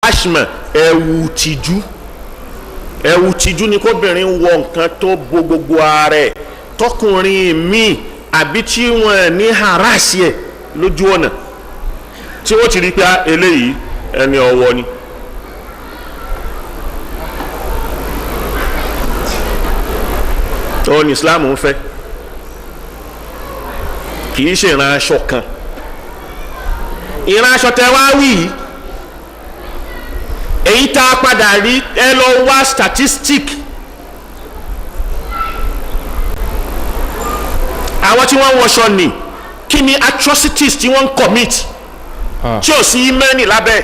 hashma, ẹ̀wù tìjú. Ẹ̀wù tìjú ni kóbìnrin wọ nǹkan tó bo gbogbo ara ẹ̀, tọkùnrin míì àbí tí wọ́n ní harass ẹ̀ lójú ọ̀nà, tí wọ́n ti rí pé eléyìí ẹni ọ̀wọ́ ni. Ó ní Islam ń fẹ́, kì í ṣe ìran aṣọ kan. Ìran aṣọ tẹ wá wí yìí, èyí tá a padà rí, ẹ lọ wá statistic àwọn tí wọ́n ń wọṣọ ní kí ni atrocities tí wọ́n ń commit tí ò sí mẹ́ni lábẹ́,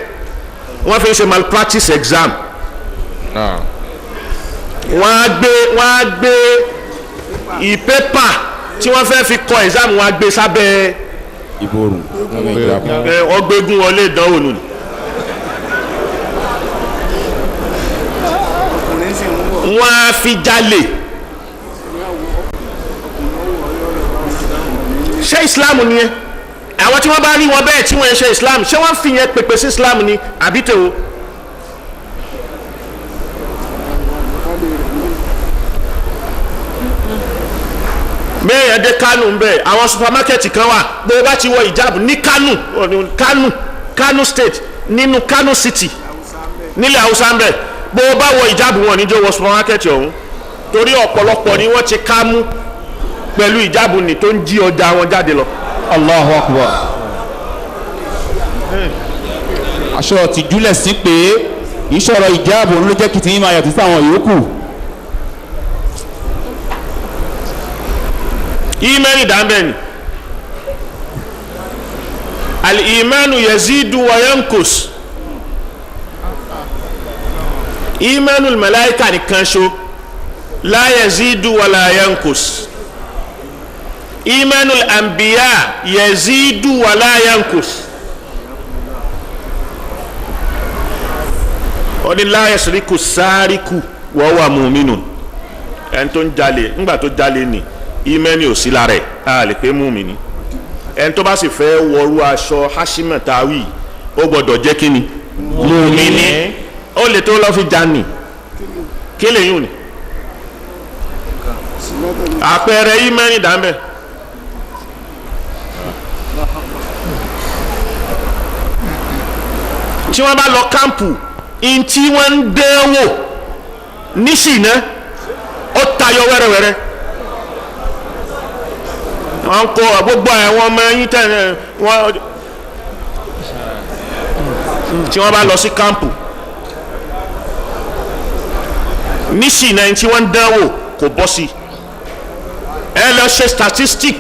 wọ́n fi ń ṣe malpractice exam. Wọ́n á gbé ìpépà tí wọ́n fẹ́ fi kọ exam, wọ́n á gbé sábẹ́ ìborùn, ọgbẹ́gun wọlé ìdánwò nù. Wọ́n á fi jalè. Ṣé Islam ni ẹ? Àwọn tí wọ́n bá rí wọn bẹ́ẹ̀ tí wọ́n ń ṣe Islam, ṣé wọ́n fi yẹn pèpè sí Islam ni àbí tèwo? Mẹ́rin dé Kánò ń bẹ̀, àwọn supermarket kan wà, bó o bá ti wọ ìjáàbù ní Kánò, Kánò, Kánò state, nínú Kánò city, nílẹ̀ Haúsá ń bẹ̀, bó o bá wọ ìjáàbù wọn níjó wọ supermarket ọ̀hún, torí ọ̀pọ̀lọpọ̀ ni wọ́n ti ká mú pẹ̀lú ìjáàbù ní tó ń jí ọjà wọn jáde lọ. Allahu Akbar. Aṣọ tìjúlẹ̀ sí pé ìṣòro ìjáàbù ló jẹ́ kí tìyín máa yàtọ̀ sí àwọn yòókù. Ìmánì dáńbẹ̀ ni al-imanu yazidu wa yankus. Ìmánu al-malaika nìkan ṣo la yazidu wa la yankus. Ìmánu al-anbiya yazidu wa la yankus. Ó ní la yasriku sáríkù wa huwa mu'minun. Ẹni tó ń jalè, ńgbà tó jalè ni ìmẹ́ni ò sí lára ẹ̀, a lè pé mùmínì. Ẹni tó bá sì fẹ́ wọrú aṣọ hashima tawi, ó gbọ́dọ̀ jẹ́ kí ni? Mùmínì. Ó lè tó lọ́ fi jani kí lè yùn ni. Àpẹẹrẹ ìmẹ́ni dàmbẹ́. Tí wọ́n bá lọ kámpù, in tí wọ́n ń dẹ́wò níṣìná, ó tayọ wẹ́rẹ́wẹ́rẹ́. Wọ́n kó gbogbo àwọn ọmọ ẹyin tẹ́ wọ́n tí wọ́n bá lọ sí kámpù níṣìná, ẹni tí wọ́n ń dánwò kò bọ́ sí. Ẹ lọ ṣe statistic.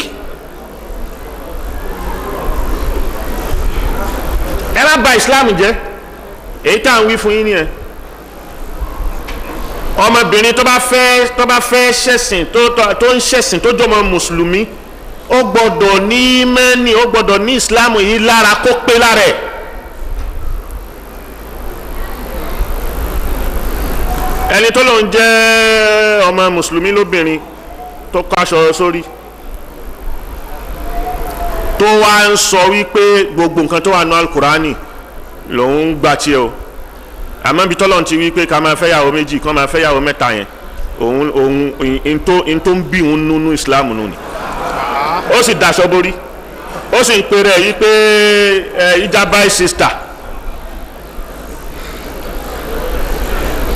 Ẹ má bà Islam jẹ́. Èyí tá à ń wí fún yín nìyẹn. Ọmọbìnrin tó bá fẹ́ ṣẹ̀sìn, tó ń ṣẹ̀sìn, tó jọmọ mùsùlùmí, ó gbọ́dọ̀ ní mẹ́ni, ó gbọ́dọ̀ ní ìsìláàmù yìí lára kó pé lára ẹ̀. Ẹni tó lòun jẹ́ ọmọ mùsùlùmí lóbìnrin tó kọ́ aṣọ sórí, tó wá ń sọ wípé gbogbo nǹkan tó wà ní alukurani lòun gbà tiẹ̀ o, àmọ́ ibi tọ́lọ́run ti wípé ká máa fẹ́yàwó méjì, ká máa fẹ́yàwó mẹ́ta yẹn, òun òun tó ń bí òun nínú ìsìláàmù nù ni. Ó sì daṣọ borí, ó sì ń pèrè yìí pé ẹ ijabai sister.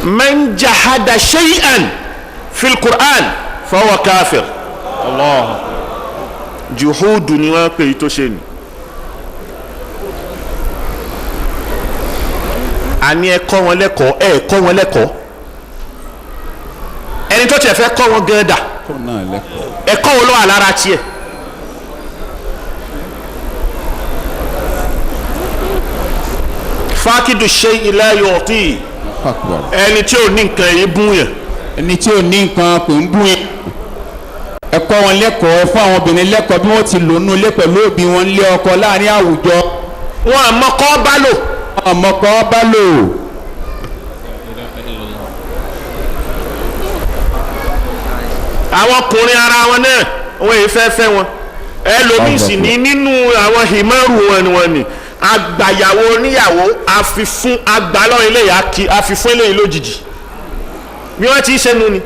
Man jahada shay'an fil Qur'an fahuwa kafir. Allah. Juhudu ni wọ́n pè é tó ṣe ni. Àní ẹ kọ́ wọn lẹ́kọ̀ọ́, ẹ kọ́ wọn lẹ́kọ̀ọ́. Ẹni tó tiẹ̀ fẹ́ kọ́ wọn gan dà, ẹ̀kọ́ wo ló wà lára tiẹ̀? Fákìdù ṣe ilẹ̀ yọ̀ọ̀tì. Ẹni tí ò ní nǹkan yìí bú yẹn. Ẹni tí ò ní nǹkan kò ń bú yẹn. Ẹ kọ́ wọn lẹ́kọ̀ọ́, fún àwọn obìnrin lẹ́kọ̀ọ́ bí wọ́n ti lò nínú ilé pẹ̀lú òbí wọn lé ọkọ láàrin àwùjọ. Wọn àmọ́ kọ́ bá lò. Àmọ́ kọ́ bá lò. Àwọn ọkùnrin ara wọn náà wọn èyí fẹ́ fẹ́ wọn. Ẹlòmíì sì ní nínú àwọn himaru wọn ni wọn ni Agbàyàwó oníyàwó àfifún agbálọ́ eléyìí àfifún eléyìí lójijì bí wọ́n ti ṣe nu ni.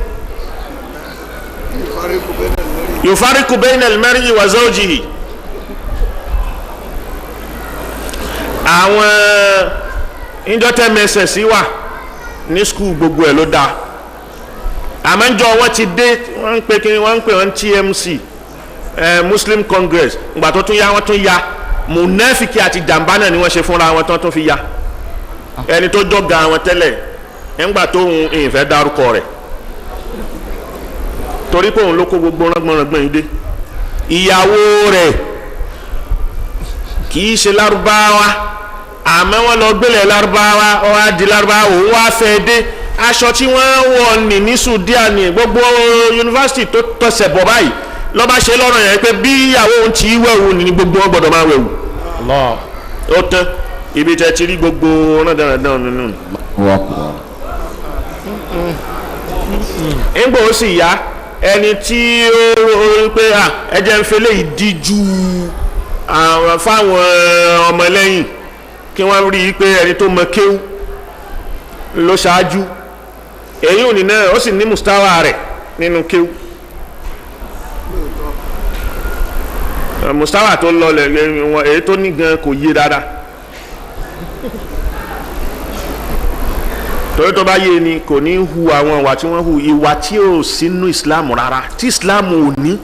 Yufariku bayna al-mar'i wa zawjihi. Àwọn ìjọtẹ́ mss wà ní skul gbogbo ẹ̀ ló dáa, àmọ́ ń jọ wọ́n ti dé, wọ́n ń pè kí wọ́n ń pè wọ́n TMC, Muslim Congress. Ìgbà tó tún yá wọ́n tún ya mùnáfíkì àti jàǹbá náà ni wọ́n ṣe fúnra wọn tán tún fi ya ẹni tó jọ̀gá wọn tẹ́lẹ̀ ńgbà tó ń ìfẹ́ dárúkọ rẹ̀ torí pé òun ló kó gbogbo rángbọ̀nrángbọ̀n yìí dé. Ìyàwó rẹ̀ kì í ṣe lárúbáwá, àmọ́ wọ́n lọ gbélé lárúbáwá, ó wá di lárúbáwá, òun wá fẹ́ dé. Aṣọ tí wọ́n wọ̀ ní ní Sudan ní gbogbo yunifásitì tó tọ̀sẹ̀ bọ̀ báyìí lọ́ba ṣe lọ́rọ̀ yẹn pé bí ìyàwó òun ti wẹ̀wù ní gbogbo wọn gbọ́dọ̀ máa wẹ̀wù. Ó tán ibi tẹ́ ti rí gbogbo rándanrandan nínú. Ńgbà ó sì yá ẹni tí ó pé ẹ jẹ́ ń fẹlẹ́ ìdíjú àwọn fáwọn ọmọlẹ́yìn kí wọ́n rí i pé ẹni tó mọ kéwú ló ṣáájú, èyí ò ní náà ó sì ní mustawa rẹ̀ nínú kéwú. Mustawa tó lọlẹ̀ èyí tó ní gan kò yé dáadáa, torí tó bá yé ni kò ní hu àwọn ìwà tí wọ́n hu, ìwà tí ò sínú Islam rárá, tí Islam ò ní,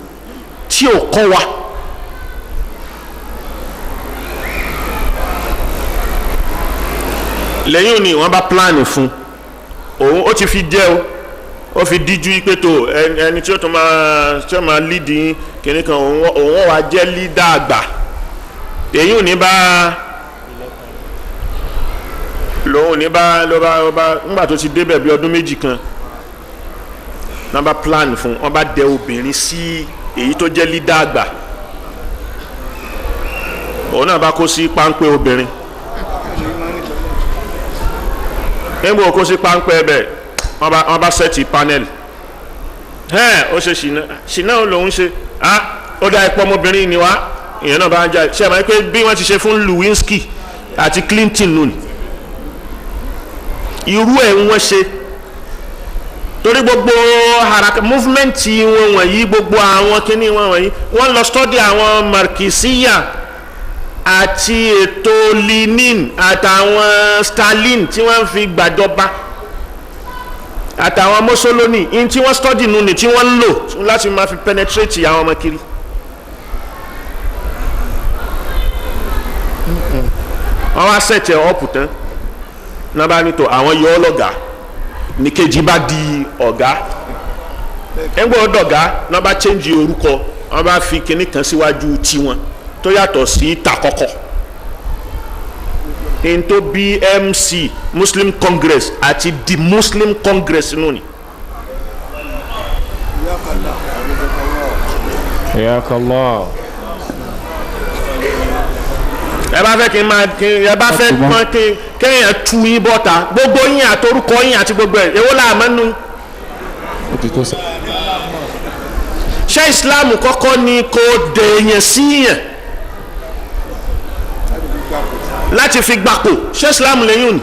tí ò kọ́ wa. Lẹ́yìn òní wọ́n bá pílánì fún òun, ó ti fi jẹ́ o, ó fi díjú pé tó ẹni tí ó tún máa tí ó máa lídìí kìnìún kan, òun wà jẹ́ lídà àgbà. Èyí ò ní bá lòun ní bá ló bá ló bá ńgbà tó ti débẹ̀ bí ọdún méjì kan wọ́n bá pílánì fún, wọ́n bá dẹ obìnrin sí èyí tó jẹ́ lídà àgbà, òun náà bá kó sí páńpẹ́ obìnrin. Nígbà kó sí páńpẹ́ ẹbẹ̀ wọ́n bá sẹ́ẹ̀tì panel ẹ̀ ó ṣe ṣìnà ṣìnà lòun ṣe á ó dá ẹ̀pọ̀ ọmọbìnrin ni wá, ìyẹn náà bá ń já ṣe àmọ́ pé bí wọ́n ti ṣe fún Lewinsky àti Clinton nù irú ẹ̀ wọ́n ṣe, torí gbogbo haraka movement wọn wọ̀nyí, gbogbo àwọn kíní wọn wọ̀nyí wọ́n lọ study àwọn Marxism àti ètò Lenin àtàwọn Stalin tí wọ́n fi gbàjọba àtàwọn Mussolini in tí wọ́n study nù ní tí wọ́n ń lò láti máa fi penetrate àwọn ọmọ kiri. Wọ́n wá sẹ̀tẹ̀ ọ̀pù tán náà bá ní tó àwọn yọ ọ́ lọ́gàá ní kejì bá di ọ̀gá, ẹ̀ngbọ́n ọ̀dọ̀gá náà bá change orúkọ, wọ́n bá fi kinní kan síwájú tiwọn tó yàtọ̀ sí takọ́kọ́ n tó BMC Muslim Congress àti the Muslim Congress nù ni. Ẹ bá fẹ́ kí n máa kí ẹ bá fẹ́ pọ́n kí kéèyàn tu yín bọ́ta gbogbo yín àtorúkọ yín àti gbogbo ẹ̀ èwo là máa nù. Ṣé Islam kọ́kọ́ ni kò dèèyàn sí yẹn láti fi gbapò? Ṣé Islam lẹ́yìn òní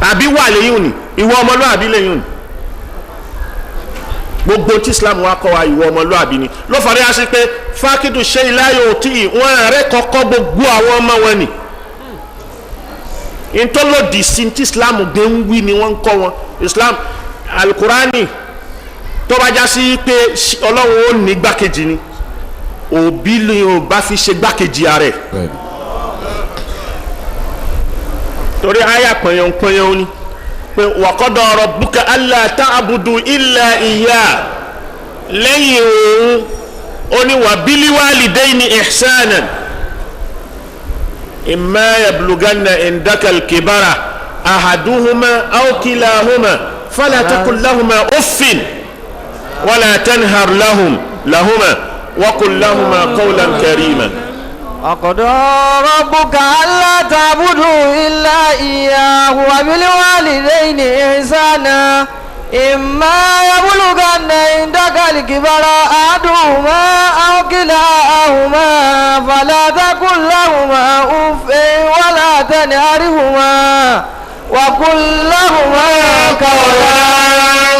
àbí wà lẹ́yìn òní ìwọ ọmọlúàbí lẹ́yìn òní? Gbogbo tí Islam wa kọ́ wa ìwọ ọmọlúàbí ni ló fọdí á sí pé fákìtù ṣe iláyò tí wọn rẹ kọ́kọ́ gbogbo àwọn ọmọ wọn ni ntọ́lọ́dì sí tí Islam gbé ń wí ni wọ́n ń kọ́ wọn. Islam alukurani tó bá já sí pé Ọlọ́run ó ní gbákejì ni òbí ni ò bá fi ṣe gbákejì ààrẹ, torí àyà pẹ̀yànpẹ̀yàn ni pé waqada rabbuka alla ta'budu illa iya, lẹ́yìn òun ó ní wa bil walidayni ihsanan imma yablughanna indaka al-kibara ahaduhuma aw kilahuma fala taqul lahuma uffin wala tanhar lahuma وقل لهما قولا كريما. وقضى ربك ألا تعبدوا إلا إياه وبالوالدين إحسانا إما يبلغن عندك الكبر أحدهما أو كلاهما فلا تقل لهما أف ولا تنهرهما وقل لهما قولا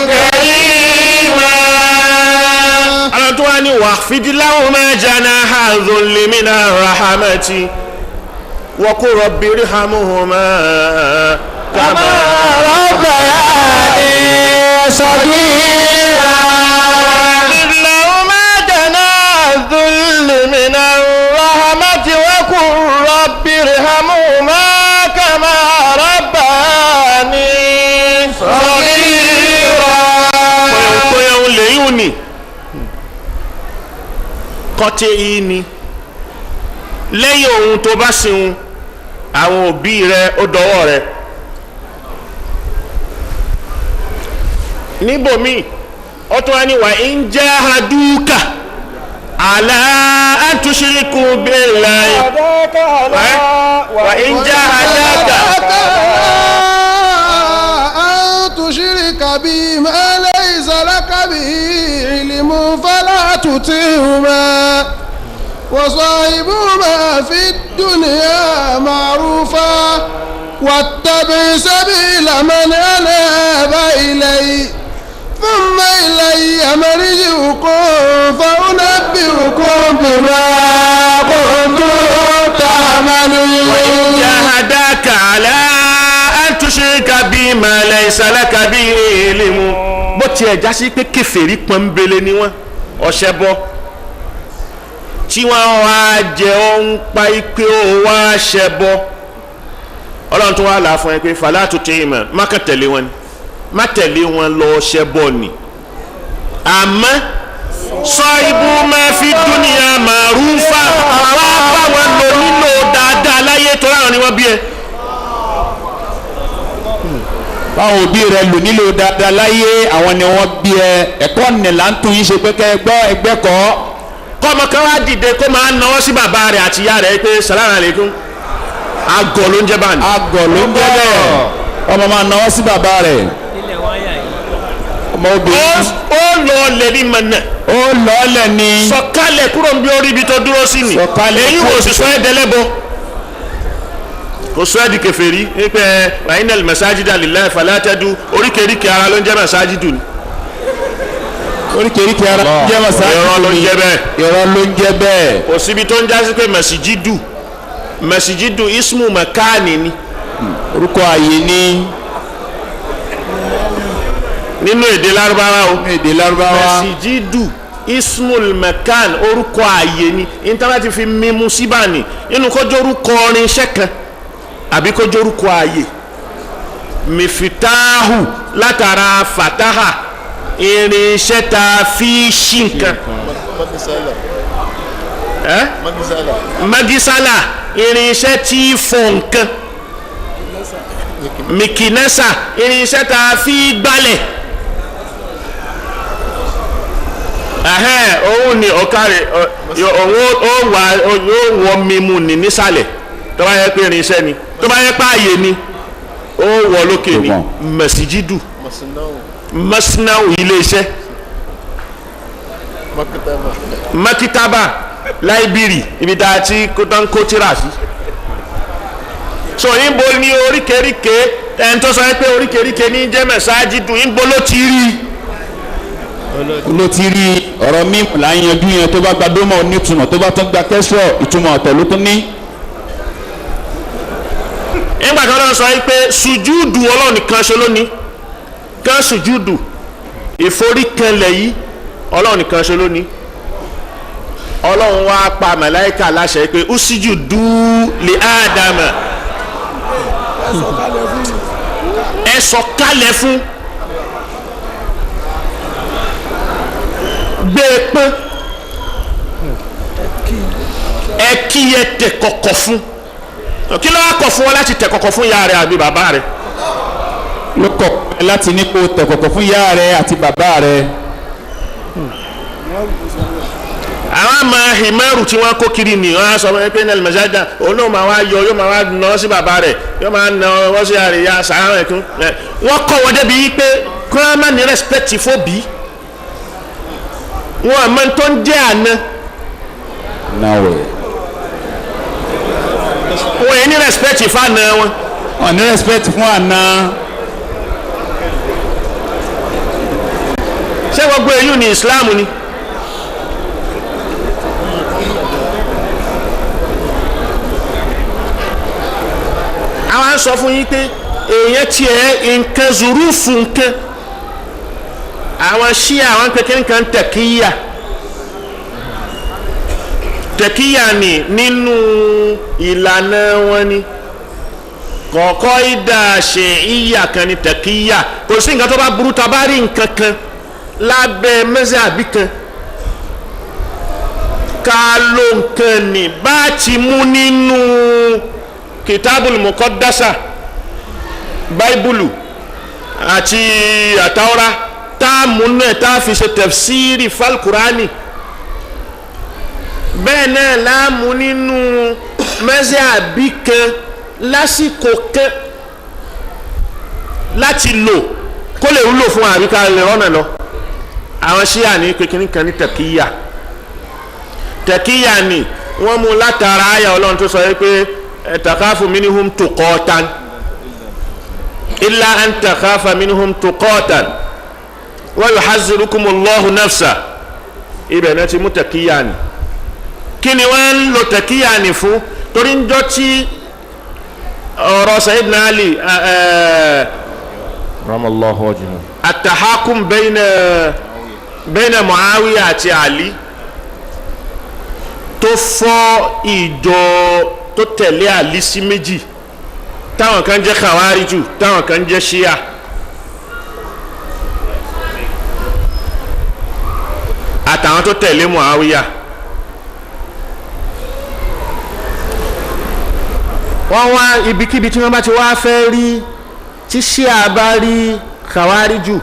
كريما. Àwọn tó wá ní واخفض لهما جناح الذل من الرحمة وقل رب ارحمهما كما ربياني صغيرا. لهما جناح الذل من الرحمة وقل رب ارحمهما كما ربياني صغيرا. Pọ̀yọ̀pọ̀yọ̀ lẹ́yìn òní kọ́tẹ́ yìí ni lẹ́yìn ohun tó bá sin àwọn òbí rẹ ó dọwọ́ rẹ. Níbòmí ó tún wá ní wà ń jahaduka ala an tushriku billahi wà ń jahadaka an tushrika bi ma laysa laka bihi ilmun fala tuti'huma wa sahibuhuma fi dunya ma'rufa wattabi' sabila man anaba ilayya ثم إلي مرجعكم فأنبئكم بما كنتم تعملون. وإن جاهداك على أن تشرك بي ما ليس لك به علم. Bó tiẹ̀ já sí pé kèfèrí pọ́nbélé ni wọ́n ọ̀ṣẹ́ bọ́ tí wọ́n wá jẹ́ ó ń pa ipe ó wá ṣẹ bọ́, Ọlọ́run tó wá là fún ẹ pé fala tuti'huma, má kàn tẹ̀lé wọn ni, má tẹ̀lé wọn lọ ṣẹbọ ni, àmọ́ sọ ibú máa fi dúnìyà màrúfà, wá bá wọn lò nílò dáadáa láyé tó láwọn ni wọ́n bí ẹ. Báwọn òbí rẹ lò nílò dáadáa láyé, àwọn ni wọ́n bí ẹ. Ẹ̀kọ́ nìlá ń tún yín ṣe pé kẹ́ ẹ gbọ́ ẹgbẹ́ kọ́. Kọ́mọ kan wá dìde kó máa náwó sí bàbá rẹ̀ àti ìyá rẹ̀ pé sàlámù àlékún, àgọ̀ ló ń jẹ́ báyìí. Àgọ̀ ló ń jẹ́ bẹ́ẹ̀, ọmọ máa náwó sí bàbá rẹ̀. Ọmọ obìnrin ó lọ lẹ̀ ní mọ̀nà. Ó lọ lẹ̀ ní. Sọ̀kalẹ̀ kúrò ń bí orí ibi tó dúró sí ni. Sọ̀kalẹ̀ èyí wò sì sọ ẹ́ dẹ́lẹ́bọ. Kò sọ ẹ́ di kèfèrí nípa ẹ wàhínà masajida lillahi fala tadu, oríkèéríkèé ara ló ń jẹ́ masajidu ni. Oríkèéríkèé ara ló ń jẹ́ masajidu. Irọ́ ló ń jẹ́ bẹ́ẹ̀. Irọ́ ló ń jẹ́ bẹ́ẹ̀. Kò síbi tó ń jásí pé masijidu, masijidu ismu makani ni. Orúkọ àyè ni. Nínú èdè Lárúbáwá o. Nínú èdè Lárúbáwá. Masijidu ismul makan, orúkọ ààyè ni. Níta ti fi mímú síbà ní inú kọjọ orúkọ irinṣẹ́ kan àbí kọjọ orúkọ ààyè. Mifitahu látara fataha, irinṣẹ́ tá a fi ṣí nǹkan. Magisala, irinṣẹ́ tí fọ nǹkan. Mikinesa, irinṣẹ́ tá a fi gbálẹ̀. Òun ni ọ̀kàrẹ̀, òun ó wà yóò wọ mímu ní nísàlẹ̀ tó bá yẹ pé irinṣẹ́ ni, tó bá yẹ pé ààyè ni ó wọ lókè ni. Mẹ̀síjídù, mẹ̀sínáwó iléeṣẹ́, makitaba láìbírì ibi tá a ti ń kó tíra sí. So níbo ni oríkèéríkèé ẹni tó sọ pé oríkèéríkèé ní jẹ́ mẹ̀sáájídù, níbo ló ti rí? Ló ti rí ọ̀rọ̀ mímu là ń yanjú yẹn. Tó bá gba dómọ̀ onítùmọ̀, tó bá tún gba kẹ́sọ̀ ìtumọ̀ ọ̀tọ̀ ló tún ní. Nígbà tí Ọlọ́run sọ pé sùjúdù Ọlọ́run nìkan ṣe lónìí, kán sùjúdù ìforíkanlẹ̀ yìí Ọlọ́run nìkan ṣe lónìí. Ọlọ́run wá pa màláíkà láṣẹ pé usjudu li Ádámà, ẹ sọ̀kalẹ̀ fún, gbé e pọ́n, ẹ kí ẹ tẹ̀ kọ̀kọ̀ fún. Kí ló wá kọ̀ fún ọ láti tẹ̀ kọ̀kọ̀ fún ìyá rẹ àbí bàbá rẹ? Ló kọ̀ láti ní kó tẹ̀ kọ̀kọ̀ fún ìyá rẹ àti bàbá rẹ. Àwọn àmà himaru tí wọ́n kó kiri ni wọ́n á sọ pé ní alimọ̀sájà òun náà máa wá yọ, yóò máa wá nà sí bàbá rẹ̀, yóò máa nà wọ́n sí àríyá sàárà ẹ̀kún. Wọ́n kọ́ wọn débi pé Kí wọ́n má ní respect fóbi. Wọn àmọ́ tó ń jẹ́ àná. Wọ́n yẹn ní respect fáànà wọn. Wọ́n ní respect fún àná. Ṣé gbogbo èyí ni Islam ni? Àwọn á sọ fún yín pé èèyàn tiẹ̀ nǹkan zùrúfù nǹkan. Àwọn ṣíà àwọn kékeré nǹkan tẹ̀kíyà. Tẹ̀kíyà ni nínú ìlànà wọn ni kọ̀ọ̀kọ́ ìdá ṣe ìyà kan ni tẹ̀kíyà. Kò sí nǹkan tó bá burú ta bá rí nǹkan kan lábẹ́ mẹ́sẹ̀ àbí kan ká ló nǹkan ní bá ti mú nínú kìtàbùlù mùkọ́dásà báíbùlù àti àtàwọ́rá tá a mú náà tá a fi ṣe tẹ̀fsíìrì fálkùránì bẹ́ẹ̀ náà láàmú nínú mẹ́sẹ̀ àbí kan lásìkò kan láti lò kó lè wúlò fún àbíká lè rọ́nà lọ. Àwọn ṣíà ní kékeré kan ní tẹ̀kíyà. Tẹ̀kíyà ni wọ́n mú látara àyà Ọlọ́run tó sọ wípé takhafu minhum tuqatan illa an takhafa minhum tuqatan wa yuhazzirukumullahu nafsa. Ibẹ̀ náà ti mú tẹ̀kíyà ni. Kí ni wọ́n ń lo tẹ̀kíyà ni fún? Torí ń jọ tí ọ̀rọ̀ Sayyidina Ali ramallahu wajhahu atahakum bayna Muawiya àti Ali tó fọ́ ìjọ tó tẹ̀lé Ali sí méjì, táwọn kan jẹ́ Khawariju, táwọn kan jẹ́ Shia. Àtàwọn tó tẹ̀lé Muawiya. Wọ́n wá ibikíbi tí wọ́n bá ti wá fẹ́ rí tí Shia bá rí Khawariju,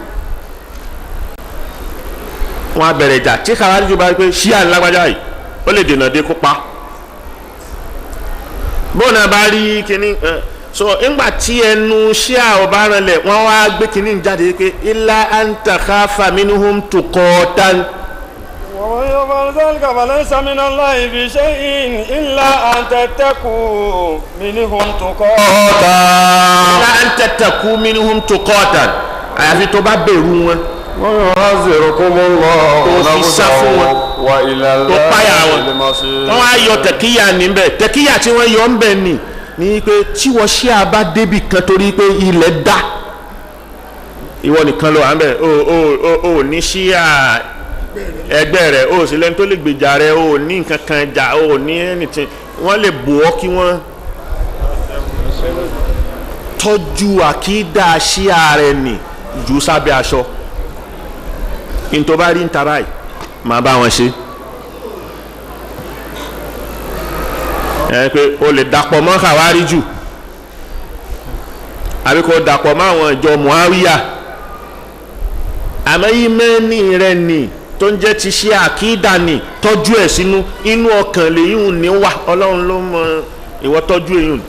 wọ́n á bẹ̀rẹ̀ ìjà. Tí Khawariju bá rí pé Shia lágbájá yìí, ó lè dènà dé kópa. Bóun náà bá rí kíní so ńgbà tí ẹnu Shia ọba rẹlẹ̀, wọ́n wá gbé kíní jáde pé illa an takhafa minhum tuqatan. ومن يفعل ذلك فليس من الله في شيء إلا أن تتقوا منهم تقاتا. إلا أن تتقوا منهم تقاتا. Àyàfi tó bá bẹ̀rù wọn. ويحذركم الله Tó fi sá fún wọn. وإلى Tó páyà wọn. الله المصير. Wọ́n á yọ tẹ̀kíyà níbẹ̀. Tẹ̀kíyà tí wọ́n yọ ń bẹ̀ ni pé tí wọ́n ṣí àbá débì kan torí pé ilẹ̀ dá. Ìwọ nìkan ló wà ń bẹ̀. O ní ṣíà ẹgbẹ́ rẹ̀, o sì lẹ́ni tó lè gbèjà rẹ̀, o ní nǹkan kan jà, o ní anything. Wọ́n lè bò ọ́ kí wọ́n tọ́jú àkídà ṣíà rẹ̀ nì jù sábẹ́ aṣọ. Ní tó bá rí ń ta báyìí, máa bá wọn ṣe. Ẹ pé o lè dàpọ̀ mọ́ Khawariju àbí kò dàpọ̀ mọ́ àwọn ìjọ Muawiya. Àmọ́ ìmẹ́ni rẹ̀ nì tó ń jẹ́ ti ṣe àkídà ní tọ́jú ẹ̀ sínú inú ọkàn lèyìn ní wà. Ọlọ́run ló mọ ìwọ tọ́jú èyàn.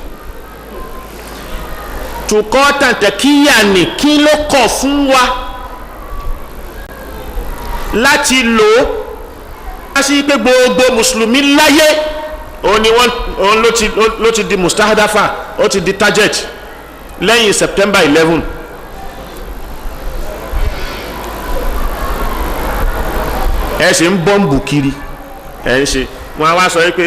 Tukọ́ tàǹtẹ̀ kíyà ní kí ló kọ̀ fún wa láti lò ó wá sí pé gbogbo mùsùlùmí láyé òun ni wọ́n òun ló ti di mustahadafa, ó ti di target lẹ́yìn September 11. Ẹ ṣe ń bọ́ǹbù kiri, ẹ ń ṣe wọn á wá sọ pé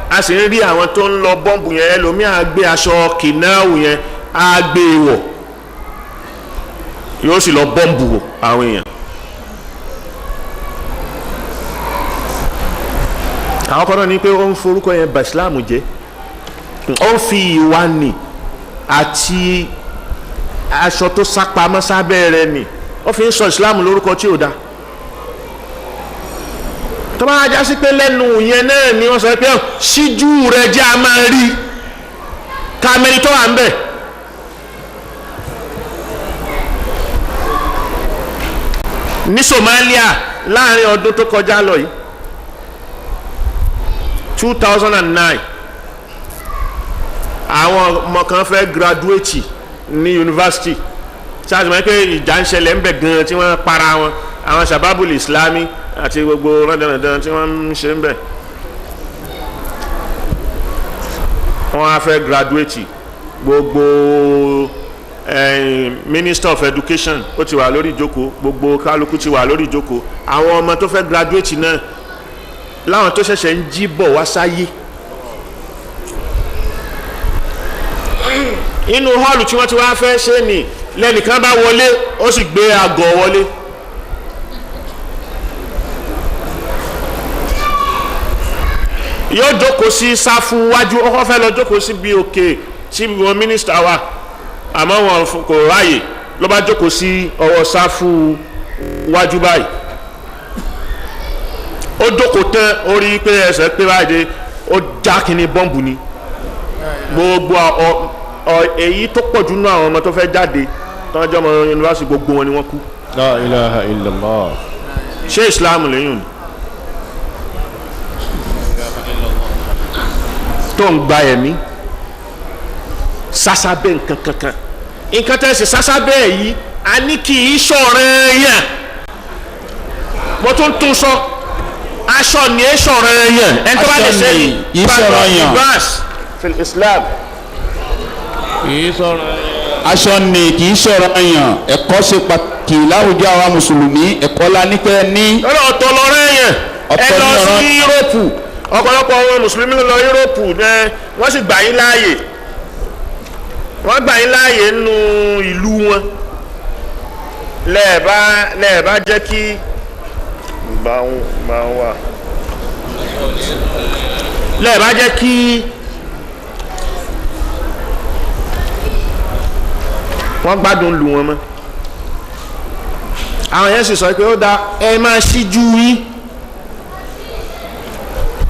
a sì ń rí àwọn tó ń lọ bọ́ǹbù yẹn. Ẹlòmíà á gbé aṣọ kìnnáwù yẹn á gbé e wọ̀, yóò sì lọ bọ́ǹbù àwọn èèyàn. Àwọn kan náà ní pé ó ń forúkọ yẹn bà Ìsìláàmù jẹ́, ó ń fi ìwà nì àti aṣọ tó sápamọ́ sábẹ́ rẹ̀ nì, ó fi ń sọ Ìsìláàmù lórúkọ tí ò dáa. Tó bá já sí pé lẹ́nu yẹn náà ni wọ́n sọ pé síjú rẹ̀ jẹ́ a máa rí kámẹ́rì tó wà ń bẹ̀. Ní Somalia láàrin ọdún tó kọjá lọ yìí 2009, àwọn ọmọ kan fẹ́ graduate ní yunifásitì, Ṣáàtì mọ́ pé ìjà ń ṣẹlẹ̀ ń bẹ̀ gan-an tí wọ́n para wọn, àwọn sàbábùlì ìsìlámì àti gbogbo rándanrandan tí wọ́n ń ṣe ń bẹ̀. Wọ́n á fẹ́ graduate, gbogbo Minister of Education ó ti wà lórí ìjókòó, gbogbo kálukú ti wà lórí ìjókòó. Àwọn ọmọ tó fẹ́ graduate náà láwọn tó ṣẹ̀ṣẹ̀ ń jí bọ̀ wá sáyé. Inú hall tí wọ́n ti wá fẹ́ ṣe ni lẹ́nìkan bá wọlé, ó sì gbé àgọ̀ wọlé. Yóò jókòó sí sáfù wájú, ó kọ́ fẹ́ lọ jókòó sí bí òkè tí wọn mínísítà wà, àmọ́ wọn kò ráàyè, ló bá jókòó sí ọwọ́ sáfù wájú báyìí. Ó jókòó tán, ó rí pé ẹsẹ̀ pé báyìí dé, ó já kínní bọ́ǹbù ni. Gbogbo èyí tó pọ̀ jù nínú àwọn ọmọ tó fẹ́ jáde tó ń jẹ́ ọmọ yunifásitì, gbogbo wọn ni wọ́n kú. La ilaha illallah. Ṣé Islam lẹ́yìn ni tó ń gba ẹ̀mí sásábẹ́ nǹkan kankan? Nǹkan tẹ́ ṣe sásábẹ́ yìí, a ní kì í ṣọ̀rẹ́ yẹn. Mo tún tún sọ, aṣọ ni é ṣọ̀rẹ́ yẹn. Ẹni tó bá lè ṣe kì í ṣọ̀rọ̀ yẹn. Libas fil Islam. Aṣọ ni kì í ṣọ̀rọ̀ yàn. Ẹ̀kọ́ ṣe pàtàkì láwùjọ àwa mùsùlùmí. Ẹ̀kọ́ la ní kẹ́ ní. Ọ̀tọ̀ lọ́rẹ́ yẹn. Ẹ Ọ̀tọ̀ lọ ní sí ọ̀rọ̀. Yúróòpù, ọ̀pọ̀lọpọ̀ àwọn mùsùlùmí ló lọ Yúróòpù ẹ, wọ́n sì gbà yín láàyè, wọ́n gbà yín láàyè nínú ìlú wọn. Lẹ́ẹ̀bá jẹ́ kí bá ń wà, lẹ́ẹ̀bá jẹ́ kí wọ́n gbádùn lù wọn mọ́. Àwọn yẹn sì sọ pé ó da, ẹ máa ṣíjú yín,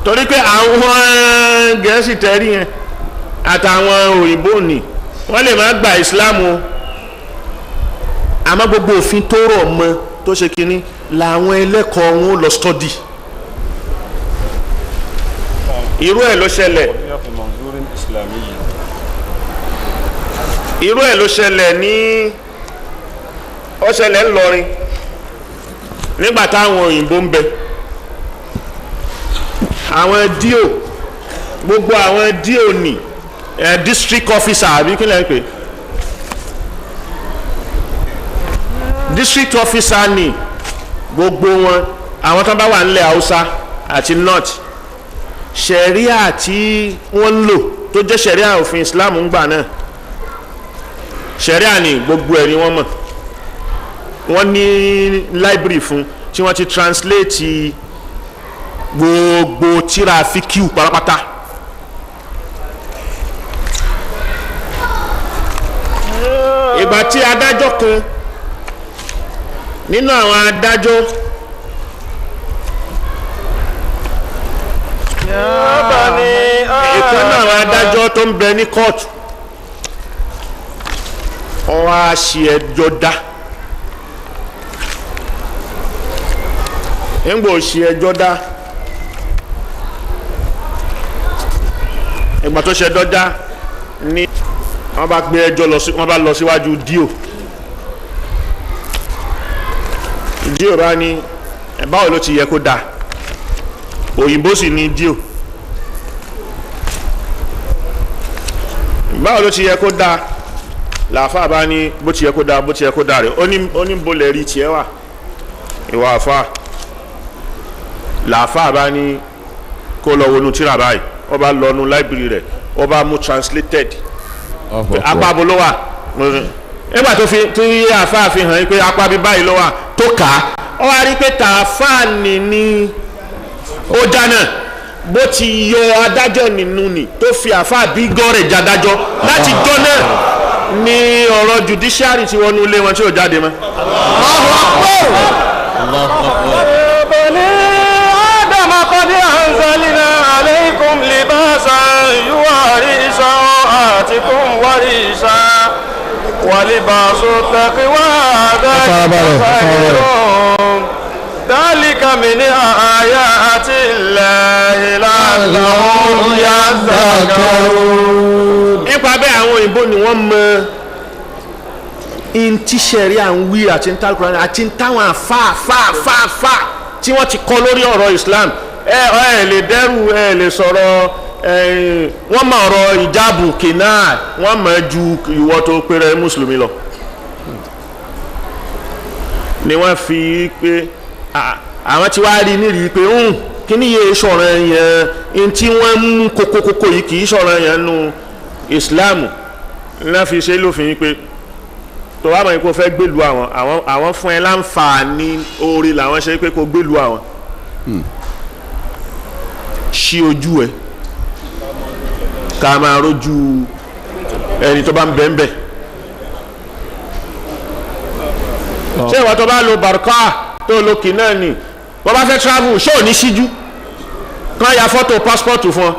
torí pé àwọn Gẹ̀ẹ́sì tẹ́rí yẹn àtàwọn òyìnbó ni wọ́n lè má gba Islam o, àmọ́ gbogbo òfin tó rọ̀ mọ́ tó ṣe kínní làwọn ẹlẹ́kọ̀ọ́ wọn ó lọ study. Irú ẹ̀ ló ṣẹlẹ̀, irú ẹ̀ ló ṣẹlẹ̀ ní, ó ṣẹlẹ̀ ńlọrin nígbà táwọn òyìnbó ń bẹ. Àwọn díò, gbogbo àwọn díò ní district officer àbí kí lẹ́ ń pè, district officer ní gbogbo wọn, àwọn tó bá wà nílẹ̀ Haúsá àti north, ṣẹ̀ríà tí wọ́n ń lò tó jẹ́ ṣẹ̀ríà òfin Islam ń gbà náà, ṣẹ̀ríà ní gbogbo ẹ̀ ni wọ́n mọ̀. Wọ́n ní library fún tí wọ́n ti translate gbogbo tírà fíkíù pátápátá. Ìgbà tí adájọ́ kan nínú àwọn adájọ́ ìkan náà, àwọn adájọ́ tó ń bẹ ní kóòtù, wọ́n wá ṣe ẹjọ́ dá. Ńgbò ṣe ẹjọ́ dá, ìgbà tó ṣe ẹjọ́ dá ní wọ́n bá gbé ẹjọ́ lọ sí, wọ́n bá lọ síwájú díò. Díò bá ní báwo ló ti yẹ kó dáa, òyìnbó sì ní díò, báwo ló ti yẹ kó dáa? Làáfà bá ní bó ti yẹ kó dáa, bó ti yẹ kó dáa rẹ̀. Ó ní bó lè rí tiẹ̀ wà ìwà àfà. Làáfà bá ní kó lọ wọnú tírà báyìí, ó bá lọ nu láìbírì rẹ̀, ó bá mú translated apá bo ló wà. Nígbà tó fi tí àfà fi hàn pé apá bí báyìí ló wà tó kà á, ó wá rí pé tààfà ní ó dáná bó ti yọ adájọ́ nínú ni tó fi àfà bí gọ́rẹ̀ jádájọ́ láti jọ́ náà ní ọ̀rọ̀ judiciary tí wọ́n nu ilé wọn tí ò jáde mọ́. بني آدم قد أنزلنا عليكم لباسا يواري سوآتكم وريشا ولباس التقوى ذلك خير ذلك من آيات الله لعلهم يذكرون. Nípa bẹ́ẹ̀ àwọn òyìnbó ni wọ́n mọ Ntí sẹ̀rí à ń wí àti ntá Al-Qur'an àti ntáwọn àfáàfáàfáà tí wọ́n ti kọ́ lórí ọ̀rọ̀ Islam. Ẹ ẹ lè dẹ́rù, ẹ lè sọ̀rọ̀, ẹ wọ́n mọ̀ ọ̀rọ̀ ìjáàbù kìnnà, wọ́n mọ̀ ju ìwọ tó péré mùsùlùmí lọ. Ni wọ́n fi pé àwọn tí wàá rí nírìí pé kíní yé sọ̀rọ̀ yẹn, ntí wọ́n mú kókókókó yìí kì í sọ̀rọ̀ yẹn nu Islam. Náà fi ṣe lófin pé tó bá mọ̀ ní kó fẹ́ gbèlú àwọn, àwọn fún ẹ láǹfààní oore làwọn ṣe pé kó gbèlú àwọn. Ṣí ojú ẹ ká máa rójú ẹni tó bá ń bẹ̀ ń bẹ̀. Ṣé ìwà tó bá lo barka tó lo kì náà ni wọ́n bá fẹ́ travel, ṣé ò ní ṣíjú kán ya fọ́tò passport fún ọ?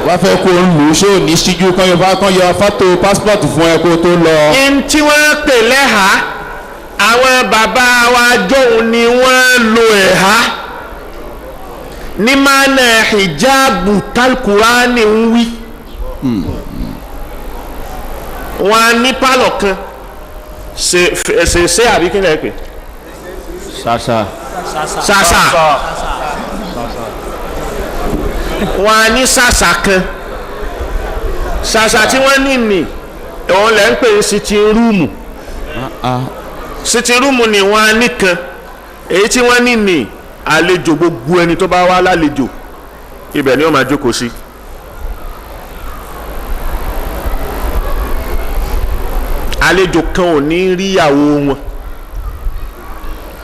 Wọ́n fẹ́ kó ń lù ú, ṣé ò ní ṣíjú kán yọ fọ́tò passport fún ẹ kó tó lọ. N tí wọ́n pè lẹ́hà, àwọn bàbá wa jóun ni wọ́n lo ẹ̀há ní mánà hijabu talkurani ń wí. Wọ́n ní pálọ̀ kan ṣe àbí kí ni ẹ pè? Ṣàṣà. Ṣàṣà. Wọ́n ní ṣàṣà kan, ṣàṣà tí wọ́n ní ní òun lẹ́ ń pè ní sitting room. Sitting room ni wọ́n ní kan, èyí tí wọ́n ní ní àlejò, gbogbo ẹni tó bá wá lálejò ibẹ̀ ni ó máa jókòó sí. Àlejò kan ò ní rí ìyàwó wọn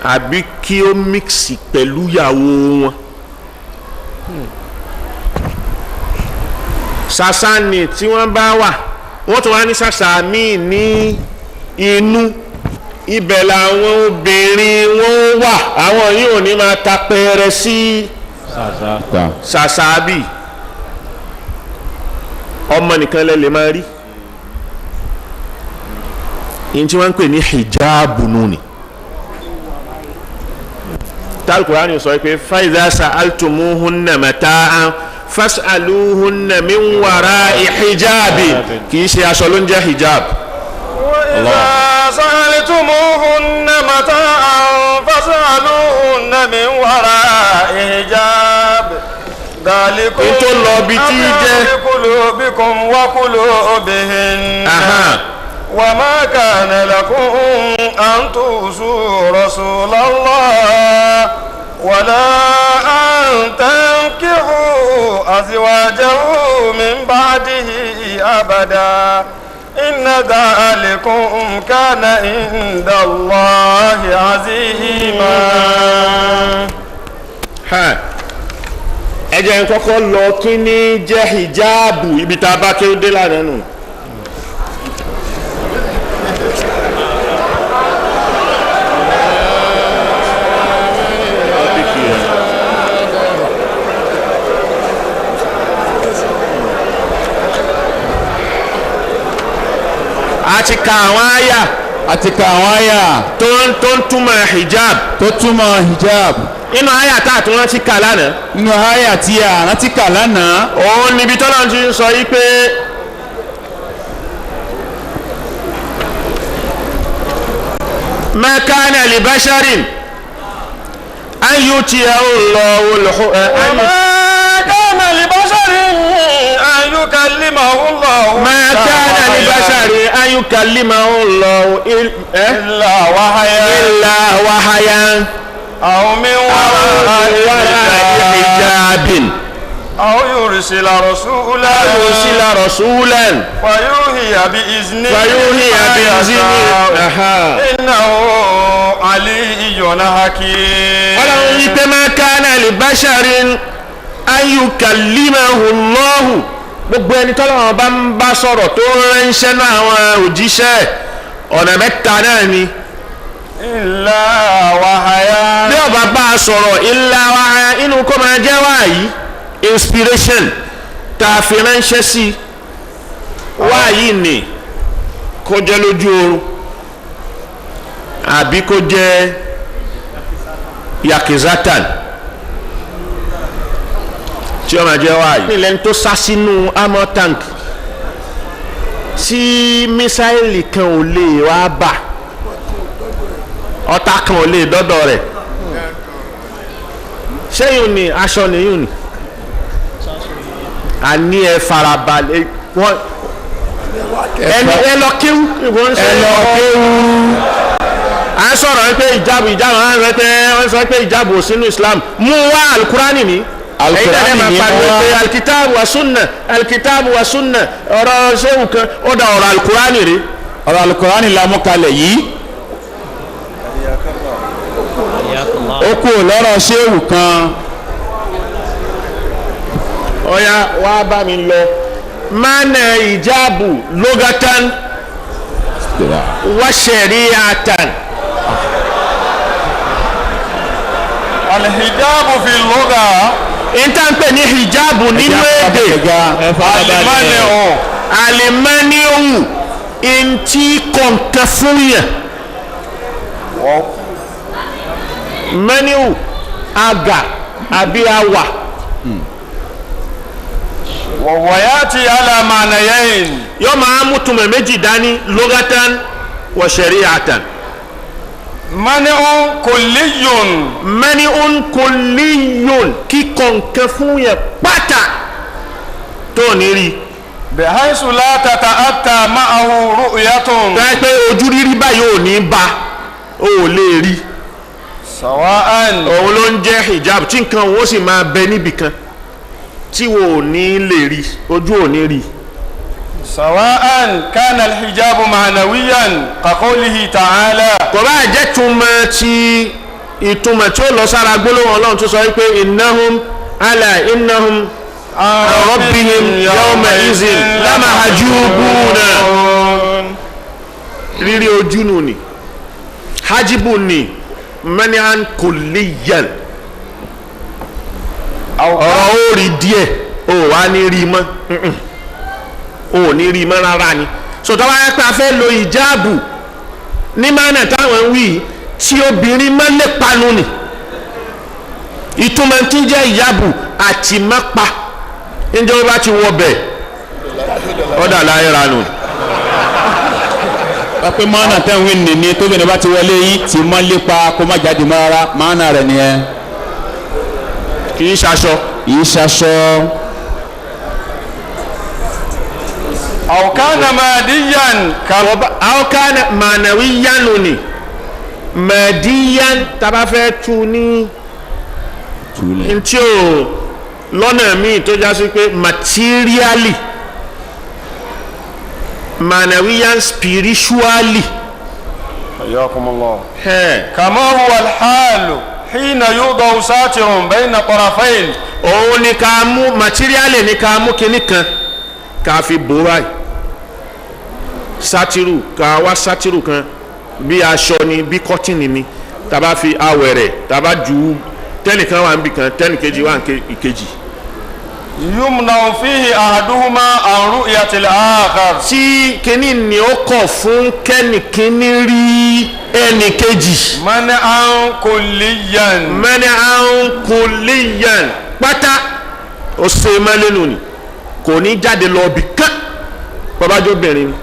àbí kí ó mix pẹ̀lú ìyàwó wọn. Ṣàṣà ni tí wọ́n bá wà, wọ́n tún wá ní ṣàṣà míì ní inú, ibẹ̀ làwọn obìnrin wọn wà, àwọn yìí ò ní máa ta pẹrẹ sí ṣàṣà bí. Ọmọ nìkan lẹ lè máa rí yìí tí wọ́n ń pè ní hijabu nù ni. Al-Qur'ani sọ pé fa idha sa'altumuhunna mata'an fas'aluhunna min wara'i hijabi, kì í ṣe aṣọ ló ń jẹ́ hijab. Wa idha sa'altumuhunna mata'an fas'aluhunna min wara'i hijab. Dhalikum tó lọ bí tí jẹ́ qulubikum wa qulubihinna. Wa ma kana lakum an tu'zu rasulallah wala an tankihu azwajahu min ba'dihi abada inna dhalikum kana inda Allahi azima. Ẹ jẹ́ n kọ́kọ́ lọ kí ní jẹ́ hijabu, ibi tá a bá kí ó dé lánàá nù. A ti ka àwọn àyà. A ti ka àwọn àyà. Tó ń túmọ̀ hijab. Tó túmọ̀ hijab. Nínú àyà tá a tún rántí kà lánàá. Nínú àyà tí a rántí kà lánàá. Òun níbi tọ́lá ti ń sọ yí pé ma kana li basharin an yutiyahu Allahu ma kana li basharin an yukallimahu Allahu. Ma kana li basharin an yukallimahu Allahu illa wahyan. Illa wahyan. Aw min wara'i hijabin. Aw yursila rasulan. Aw yursila rasulan. Fayuhiya bi'izni. Fayuhiya bi'izni. Innahu aliyyun hakim. Ọlọ́run yìí pé ma kana li basharin an yukallimahu Allahu. Gbogbo ẹni tọ́lọ́run bá ń bá sọ̀rọ̀ tó ránṣẹ́ náà àwọn òjíṣẹ́ ọ̀nà mẹ́ta náà ni. Illa wahaya. Bí ọba bá a sọ̀rọ̀ illa wahaya, inú kó máa jẹ́ wáyí inspiration tá a fi ránṣẹ́ sí wáyí ni kó jẹ́ lójú oorun àbí kó jẹ́ yakizatan tí ó máa jẹ́ wáyí. Nílẹ̀ tó sá sínú armor tank Tí mísáìlì kan ò lè wá bà, ọ̀tá kan ò lè dọ́dọ̀ rẹ̀. Ṣéyìn ni aṣọ nìyún ni àní ẹ farabalẹ̀ wọ́n ẹni ẹ lọ kéwú. Ẹ lọ kéwú. À ń sọ̀rọ̀ pé ìjáàbù ìjáàbù à ń rẹ pé wọ́n sọ pé ìjáàbù ò sínú Islam. Mú wá alukurani ni. Alukurani ni wọ́n. Pé alikitaabu wa sunna, alikitaabu wa sunna, ọ̀rọ̀ ṣéwù kan ó da ọ̀rọ̀ alukurani rí. Ọ̀rọ̀ alukurani la mú kalẹ̀ yìí. Ó kú lọ́rọ̀ ṣéwù kan. Ọ̀ya wá bá mi lọ. Mana ìjáàbù lógatan wa shari'atan. Alhijabu fi lugha. Ìta ń pè ní hijabu nínú èdè. Alimaniu. Alimaniu ntí kọ̀ǹkẹ́ fún yẹn. Maniu aga àbí awa. Wọ̀wọ̀yàtì ala ma'nayayn. Yóò máa mú túmọ̀ méjì dání lugatan wa shari'atan. Mani'un kulliyun. Mani'un kulliyun kíkọ̀ nǹkan fún yẹn pátá tó ní rí. Bihaythu la tata'atta ma'ahu ru'yatun. Tẹ́ pé ojú rírí báyìí ò ní ba, ò lè rí. Sawa'an. Òun ló ń jẹ́ hijab tí nǹkan òun ó sì máa bẹ níbì kan tí wo ò ní lè rí, ojú ò ní rí. Sawa'an kana al-hijabu ma'nawiyan ka qawlihi ta'ala. Kò bá jẹ́ túmọ̀ tí ìtumọ̀ tí ó lọ sára gbólóhùn Ọlọ́run tó sọ wípé innahum ala innahum an rabbihim yawma izin lamahjubuna. Rírí ojú nù ni hajibu ni mani'an kulliyan. Ọ̀rọ̀ ó rí díẹ̀ ó wá ní rí mọ́, ó ní rí mọ́ rárá ni. Sọ̀tọ́ wá pé a fẹ́ lo ìjáàbù ní mánà táwọn ń wí tí obìnrin má lè panu ni. Ìtumọ̀ tí ń jẹ́ ìjáàbù àti mọ́pa ǹjẹ́ ó bá ti wọ bẹ̀ ọ̀dà láyé ranù. Wọ́n pe mánà tẹ́wọ̀n nìní tóbìnrin bá ti wọlé yín tí mọ́ lépa kó má jáde mọ́ rárá mánà rẹ̀ nìyẹn. Kì í ṣaṣọ. Kì í ṣaṣọ. Aw kana madiyan. Aw kana manawiyan ni. Madiyan tá bá fẹ́ tu ní ntí o lọ́nà míì tó já sí pé materially, manawiyan spiritually. Hayyakumullah. Kama huwa al-halu hina yudaw satirun bayna tarafayn. Òun ni ká mú materially ni ká mú kinní kan ká fi bò báyìí. Sátírù ká wá sátírù kan bí aṣọ ni bí kọ́tìnì ni tá bá fi awẹ̀rẹ̀ tá bá jù ú tẹ́nìkan wà níbì kan tẹ́nìkejì wà níkejì. Yumna fihi ahaduhuma an ru'yatil akhar. Tí kinní ni ó kọ̀ fún kẹ́nìkínní rí ẹnìkejì. Man'an kulliyan. Man'an kulliyan pátá ó ṣe mọ́lẹ́nu ni kò ní jáde lọ bì kán bọ́bájóbìnrin ni.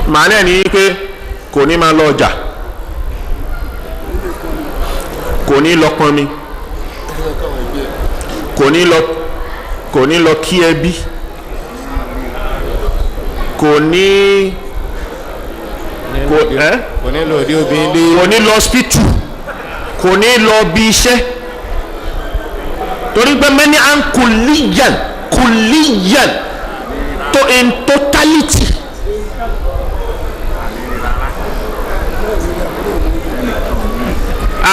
Màá náà ní pé kò ní máa lọ ọjà, kò ní lọ pọnmi, kò ní lọ kí ẹbí, kò ní kò ní lọ hospital, kò ní lọ bí iṣẹ́, torí pé many and kulliyan kulliyan to in totality.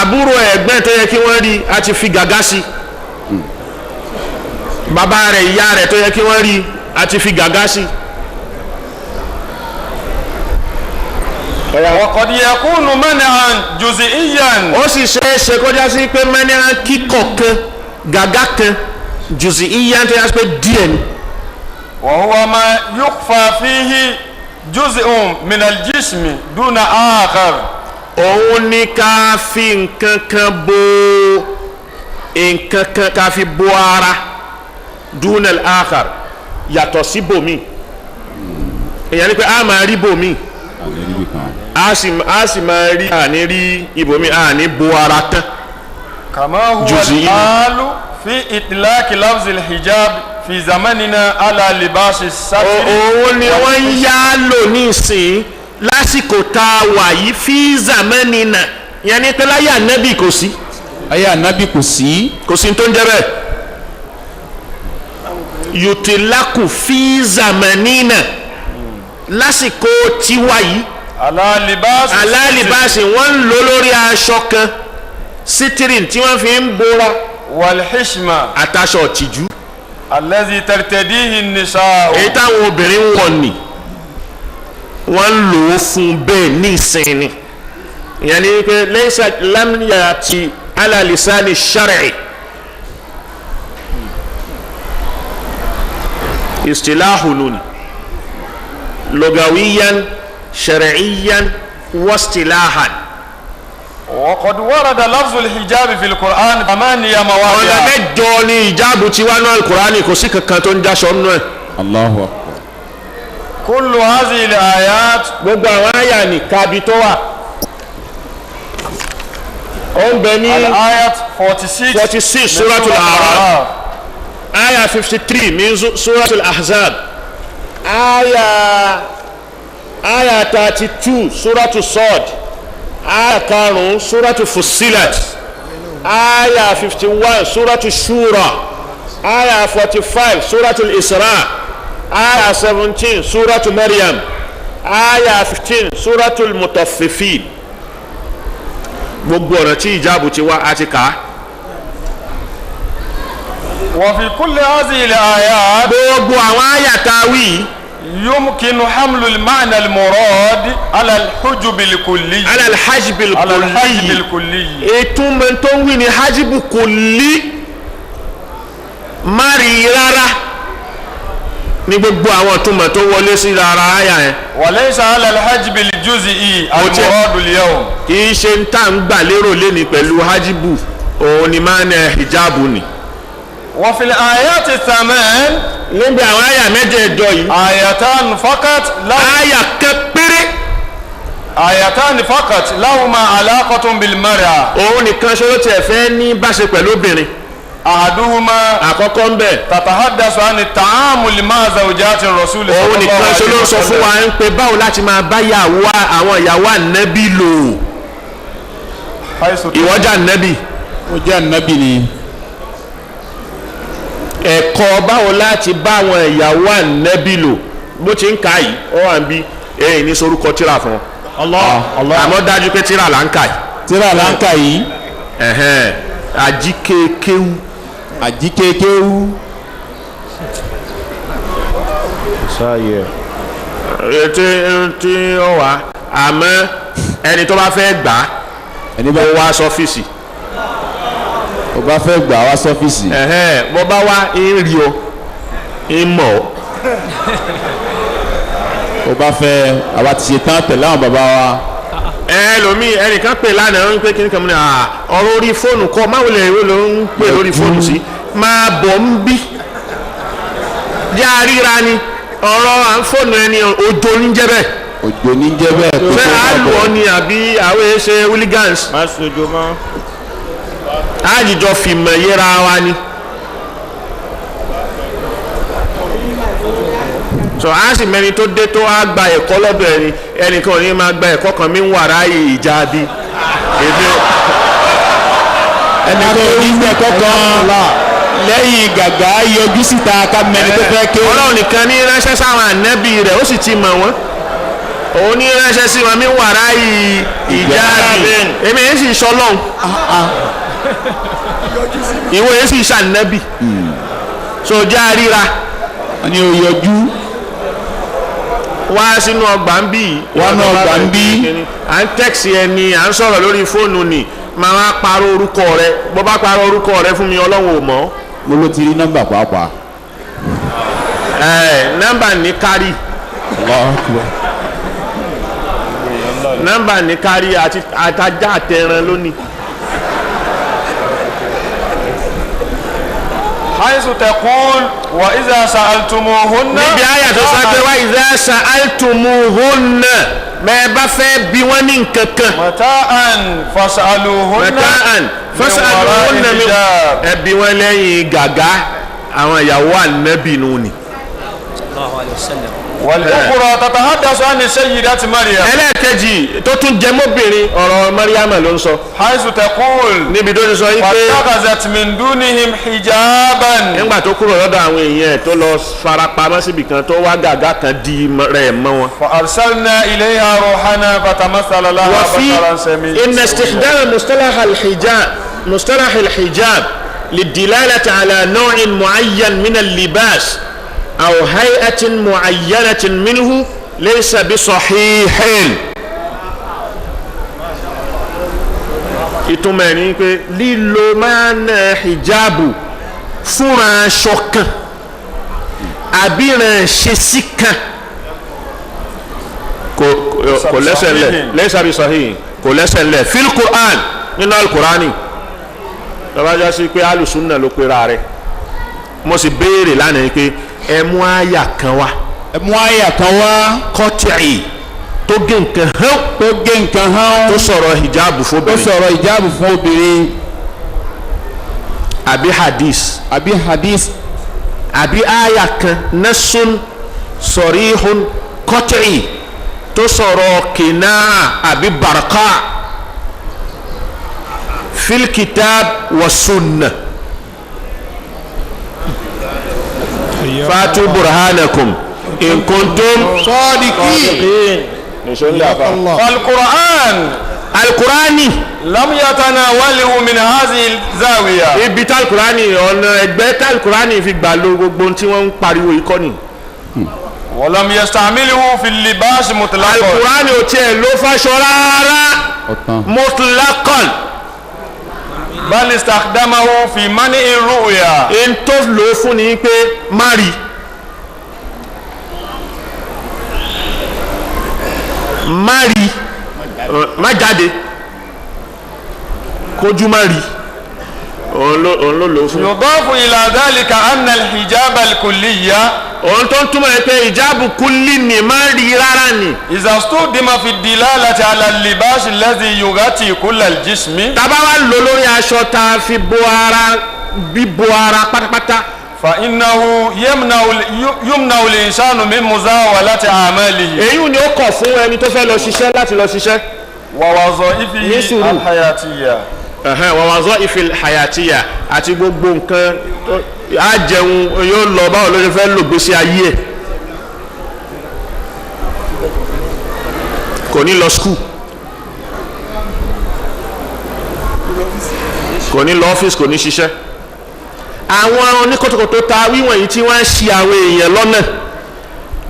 Àbúrò ẹ̀gbẹ́ tó yẹ kí wọ́n rí a ti fi gàgá sí, bàbá rẹ̀ ìyá rẹ̀ tó yẹ kí wọ́n rí a ti fi gàgá sí. Wa qad yakunu man'an juz'iyyan. Ó sì ṣeé ṣe kọjá sí pé man'an kíkọ̀ kan gàgá kan juz'iyyan tó yẹ pé díẹ̀ ni. Wa huwa ma yukhfa fihi juz'un min al-jismi duna akhar. Òun ni ká fi nǹkan kan bo nǹkan kan ká fi bo ara dunal akhar yàtọ̀ sí bòmí. Èyàn ni pé a máa rí bòmí, a sì máa rí àní rí ibòmí, àní bo ara tán. Kama huwa al-halu fi itlaq lafz al-hijab fi zamanina ala libas as-satr. Òun ni wọ́n ń yá lò ní ìsìn lásìkò tá a wà yìí fi zamanina, ìyẹn ni pé láyé ànábì kò sí. Ayé ànábì kò sí. Kò sí tó ń jẹ́ bẹ́ẹ̀. Yutilaku fi zamanina, lásìkò tiwa yìí alálìbáàsì wọ́n ń lò lórí aṣọ kan sítírìn tí wọ́n fi ń bora wàlhíṣmà àtàṣọ tìjú allazi tartadihi an-nisaa, èyí táwọn obìnrin ń wọ̀ ní wọ́n ń lò ó fún bẹ́ẹ̀ ní ìsinmi. Ìyẹn ni pé laysa lam yati ala lisani shar'i istilahu nuni lugawiyan shar'iyyan wastilahan. وقد ورد لفظ الحجاب في القرآن ثمانية مواضع. Ọ̀nà mẹ́jọ ni ìjáàbù ti wá náà Al-Qur'ani, kò sí kankan tó ń jáṣọ nínú ẹ̀. Allahu akbar. كل هذه الآيات, gbogbo àwọn àyà ní kábi tó wà. Ó ń bẹ ní الآية 46 46 Suratul A'raf, àyà 53 min Suratul Ahzab, àyà 32 Suratul Sad, aya 5 Suratu Fussilat, aya 51 Suratu Shura, aya 45 Suratu Isra, aya 17 Suratu Maryam, aya 15 Suratu Mutaffifin. Gbogbo ọ̀nà tí ìjáàbù ti wá àti kà á. Wa fi kulli hadhihi al-ayat, gbogbo àwọn àyà tá a wí, يمكن حمل المعنى المراد على الحجب الكلي. على الحجب الكلي. على الحجب الكلي. Ìtumọ̀ tó ń wí ni hajibu kulli, má rí rárá ní gbogbo àwọn ìtumọ̀ tó wọlé sí ara àyà yẹn. وليس على الحجب الجزئي المراد اليوم. Kì í ṣe ń tà ń gbà lérò léni pẹ̀lú hajibu, òun ni máa ń hijabu ni. وفي الآيات الثمان, níbi àwọn àyà mẹ́jẹ̀ẹ̀jọ yìí, آيتان فقط لا àyà kan péré, آيتان فقط لهما علاقة بالمرأة. òun nìkan ṣe ló tiẹ̀ fẹ́ ní báṣe pẹ̀lú obìnrin. أحدهما àkọ́kọ́ ń bẹ̀, تتحدث عن التعامل مع زوجات الرسول òun صلى الله nìkan ṣe عليه ló ń sọ fún وسلم. wa ń pe báwo láti máa bá yàwó àwọn ìyàwó ànábì lò. حيث Ìwọ́jà ànábì, Ó jẹ́ ànábì ni. ẹ̀kọ́ báwo láti bá àwọn ìyàwó ànábì lò bó ti ń ka yìí, ó wà ń bí èyí ní sorúkọ tíra fún ọ. Àmọ́ dájú pé tíra là ń kà yìí. Tíra là ń kà yìí. Ẹ̀hẹ́n, àjíkékéwú. Àjíkékéwú. Tí ó wà, àmọ́ ẹni tó bá fẹ́ gbà á, Ẹni bá ó wá sọ́fíìsì. ó bá fẹ́ gbà wá sọ́fíìsì. Ẹ̀hẹ́n, bó bá wá ń rí o, ń mọ̀ ọ́. Ó bá fẹ́, àwa ti ṣe tán tẹ̀lé àwọn bàbá wa. Ẹlòmíì, ẹnìkan pè lánàá ń pé kíní kan mú ni ọ̀rọ̀ orí fóònù kọ́ máa wọlé ìwé ló ń pè lórí fóònù sí, máa bọ̀ ń bí jẹ́ àríra ni ọ̀rọ̀ à ń fóònù ẹni òjò ń jẹ́ bẹ́ẹ̀. Òjò ní jẹ́ bẹ́ẹ̀. Kó Ṣé tó àálù máa bọ̀. ọ ni àbí àwọn èèyàn ṣe hooligans? Má sojo mọ́. Àjìjọ fìmọ̀ yẹra wa ni. So a sì mẹni tó dé tó á gba ẹ̀kọ́ lọ́dọ̀ ẹni, ẹnìkan ò ní máa gba ẹ̀kọ́ kan mi ń wàrà ìjà bí. Ẹnì kan ò ní gbẹ̀kọ́ kan lẹ́yìn gàgà yọjú síta ká mẹni tó fẹ́ ké. Ọlọ́run nìkan ní ránṣẹ́ sáwọn ànábì rẹ̀, ó sì ti mọ̀ wọ́n. Òun ní ránṣẹ́ sí wọn mi ń wàrà ìjà bí. Èmi yẹn sì sọ lọ́hùn. Ìwọ yẹn sì ṣànábì. So jẹ́ àríra. Wọ́n ní o yọjú. Wá sínú ọgbà ń bí. Wá nú ọgbà ń bí. À ń tẹ́kisì ẹni, à ń sọ̀rọ̀ lórí fóònù ni, máa wá parọ́ orúkọ rẹ. Bó bá parọ́ orúkọ rẹ fún mi, Ọlọ́run ò mọ̀. Mo ló ti rí nọ́mbà pàápàá. Ẹ nọ́mbà ní kárí. Nọ́mbà ní kárí àti àtajá àtẹran lónìí. حيث تقول وإذا سألتموهن. Níbi àyà tó sọ pé wa idha sa'altumuhunna, bẹ́ẹ̀ bá fẹ́ bí wọ́n ní nǹkan kan. متاعا فاسألوهن. Mata'an fas'aluhunna من وراء حجاب. ẹ bi wọ́n lẹ́yìn gàgá àwọn ìyàwó ànábì nù ni. والأخرى تتحدث عن السيدة مريم. Ẹlẹ́ẹ̀kejì tó tún jẹ mọ́bìnrin, ọ̀rọ̀ Mariama ló ń sọ. حيث تقول Níbi tó ti sọ yí pé فاتخذت من دونهم حجابا. nígbà tó kúrò lọ́dọ̀ àwọn èèyàn ẹ̀ tó lọ farapamọ́ síbi kan tó wá gàgá kan di rẹ̀ mọ́ wọn. فأرسلنا إليها روحنا فتمثل لها وفي بشرا سميا. إن استخدام مصطلح الحجاب للدلالة على نوع معين من اللباس أو هيئة معينة منه ليس بصحيح. Ìtumọ̀ ẹ̀ ni pé lílo máa na hijabu fúnra aṣọ kan àbí ìrànṣẹ́sí kan kò lẹ́sẹ̀ ńlẹ̀, laysa bi sahih, kò lẹ́sẹ̀ ńlẹ̀ fil Qur'an, nínú alukurani. Lọ́ba já sí pé alùsùnà ló pera rẹ̀. Mo sì béèrè lánàá pé ẹ mú àyà kan wá. Ẹ mú àyà kan wá. Kọ́tìrì tó gé nǹkan hàn. Tó gé nǹkan hàn. Tó sọ̀rọ̀ hijabu fún Tó obìnrin. sọ̀rọ̀ hijabu fún obìnrin. Àbí hadith. Àbí hadith. Àbí àyà kan nasun sarihun kọ́tìrì tó sọ̀rọ̀ kìnnà àbí baraka fil kitab wa sunna. Fatu burhanakum in kuntum sadiqin. فالقرآن Alukurani لم يتناوله من هذه الزاوية. Ibi tá alukurani, ọ̀nà ẹgbẹ́ tá alukurani fi gbà lo gbogbo tí wọ́n ń pariwo yìí kọ́ ni. ولم يستعمله في اللباس مطلقا. Alukurani ò tiẹ̀ ló fàṣọ rárá. Ọ̀tàn. Mutlaqan. بل استخدمه في منع الرؤيا. N tó lò ó fún ni pé má rí, má rí, má jáde, kójú má rí, òun ló lò ó fún. يضاف إلى ذلك أن الحجاب الكلية Òun tó ń túmọ̀ ẹ pé ìjáàbù kúlì ní má rí rárá ni. إذا استخدم في الدلالة على اللباس الذي يغطي كل الجسم. Tá bá wá lò lórí aṣọ tá a fi bo ara, bíbo ara pátápátá. فإنه يمنع الإنسان من مزاولة أعماله. Èyí ni ó kọ̀ fún ẹni tó fẹ́ lọ ṣiṣẹ́ láti lọ ṣiṣẹ́. ووظائفه Ní sùúrù. الحياتية. Wa wazaif al-hayatiyya àti gbogbo nǹkan á jẹun yóò lọ, báwo ló ṣe fẹ́ lò gbèsè ayé ẹ̀, kò ní lọ skul, kò ní lọ ọ́fíìsì, kò ní ṣiṣẹ́. Àwọn oníkòtòkòtò ta wíwọ̀n yìí tí wọ́n ń ṣì àwọn èèyàn lọ́nà,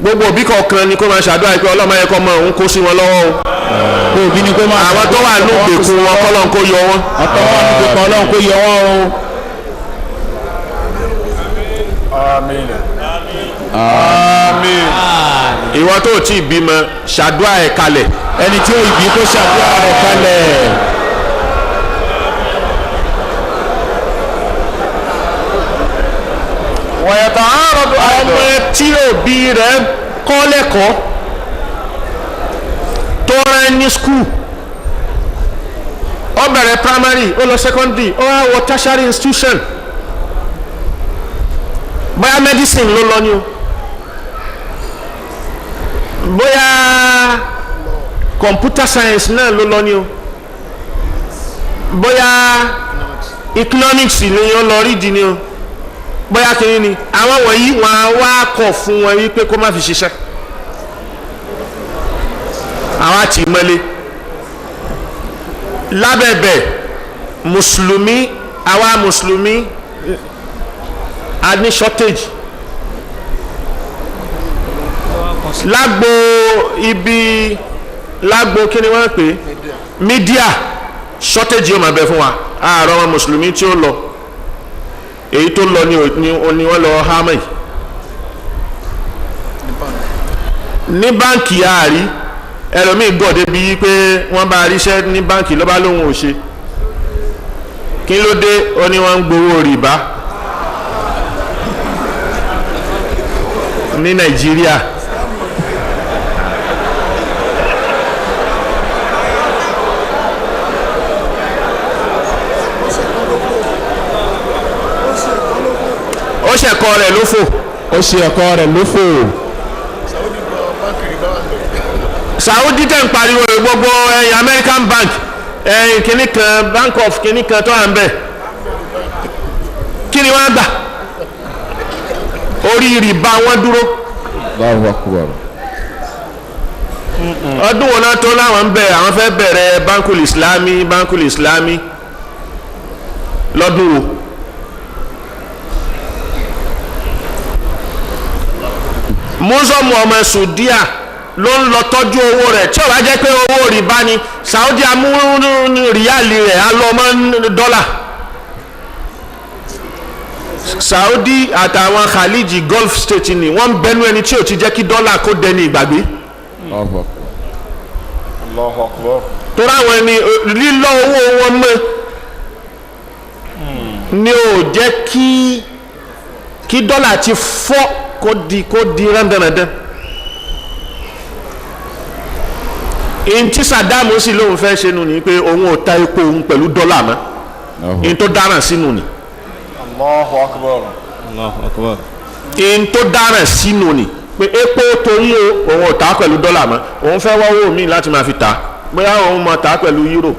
gbogbo òbí kọ̀ọ̀kan ni kó máa ṣàdúrà pé Ọlọ́run máa yẹ kó ọmọ òun kó sí wọn lọ́wọ́ o. Òbí ni kó máa Àwọn tó wà ní ògbèkùn wọn kọ́lọ́n kó yọ wọn. Ọ̀tọ̀ wọn ní kó Ọlọ́run kó yọ wọn o. Àmín. Àmín. Ìwọ tó tí ì bímọ, ṣàdúrà ẹ̀ kalẹ̀. Ẹni tí ó ìbí kó ṣàdúrà rẹ̀ kalẹ̀. ويتعارض Ọmọ أيضا tí òbí rẹ̀ kọ́ lẹ́kọ̀ọ́ tó rán ní skul, ó bẹ̀rẹ̀ primary, ó lọ secondary, ó wá wọ tertiary institution, bóyá medicine ló lọ ni o, bóyá computer science náà ló lọ ni o, bóyá economics ni ó lọ rí di ni o, bóyá kìíní ni, àwọn wọ̀nyí wọn á wá kọ̀ fún wọn wípé kó má fi ṣiṣẹ́, àwọn àti ìmọ̀lé lábẹ́bẹ̀. Mùsùlùmí, àwa mùsùlùmí a ní shortage lágbo ibi, lágbo kí ni wọ́n pè media, shortage yóò máa bẹ fún wa. Àárọ̀ wọn mùsùlùmí tí ó lọ, èyí tó lọ ni wọ́n lọ hámẹ́ ní báǹkì. Àárí ẹlòmíì gọ̀dé bíi pé wọ́n bá ríṣẹ́ ní báǹkì, ló bá lóun ò ṣe. Kí ló dé? Ó ní wọ́n ń gbowó rìbá. Ní Nàìjíríà. Ó ṣẹ̀kọ́ rẹ̀ lófò. Ó ṣe ẹ̀kọ́ rẹ̀ lófò. Saudi tẹ̀ ń pariwo gbogbo ẹ̀yìn American Bank ẹ̀yìn kìíní kan Bank of kìíní kan tó wà ń bẹ̀ kí ni wọ́n gbà orí rìbá wọn dúró. Allahu Akbar. Ọdún wo náà tó láwọn ń bẹ̀ àwọn fẹ́ bẹ̀rẹ̀ Bankul Islami Bankul Islami lọ́dún wo. Mọ́sọ́mù ọmọ Saudiya ló ń lọ tọ́jú owó rẹ̀ tí ó bá jẹ́ pé owó rìbá ni Saudi amú ríálì rẹ̀ á lọ mọ́ dọ́là. Saudi àtàwọn Khaliji Gulf state ni wọ́n ń bẹnu ẹni tí ò ti jẹ́ kí dọ́là kó dẹni ìgbàgbé. Allahu Akbar. Torí àwọn ẹni lílọ owó wọn mọ́ ni ò jẹ́ kí dọ́là ti fọ́ kó di rándanrandan. Ntí Saddam sì lóun fẹ́ ṣe nù ní pé òun ò ta epo òun pẹ̀lú dọ́là mọ́ n tó dáràn sínú ni. Allahu Akbar. Allahu Akbar. N tó dáràn sínú ni pé epo tóun o òun ò ta pẹ̀lú dọ́là mọ́ òun fẹ́ wá owó míì láti máa fi ta bóyá òun máa ta pẹ̀lú euro.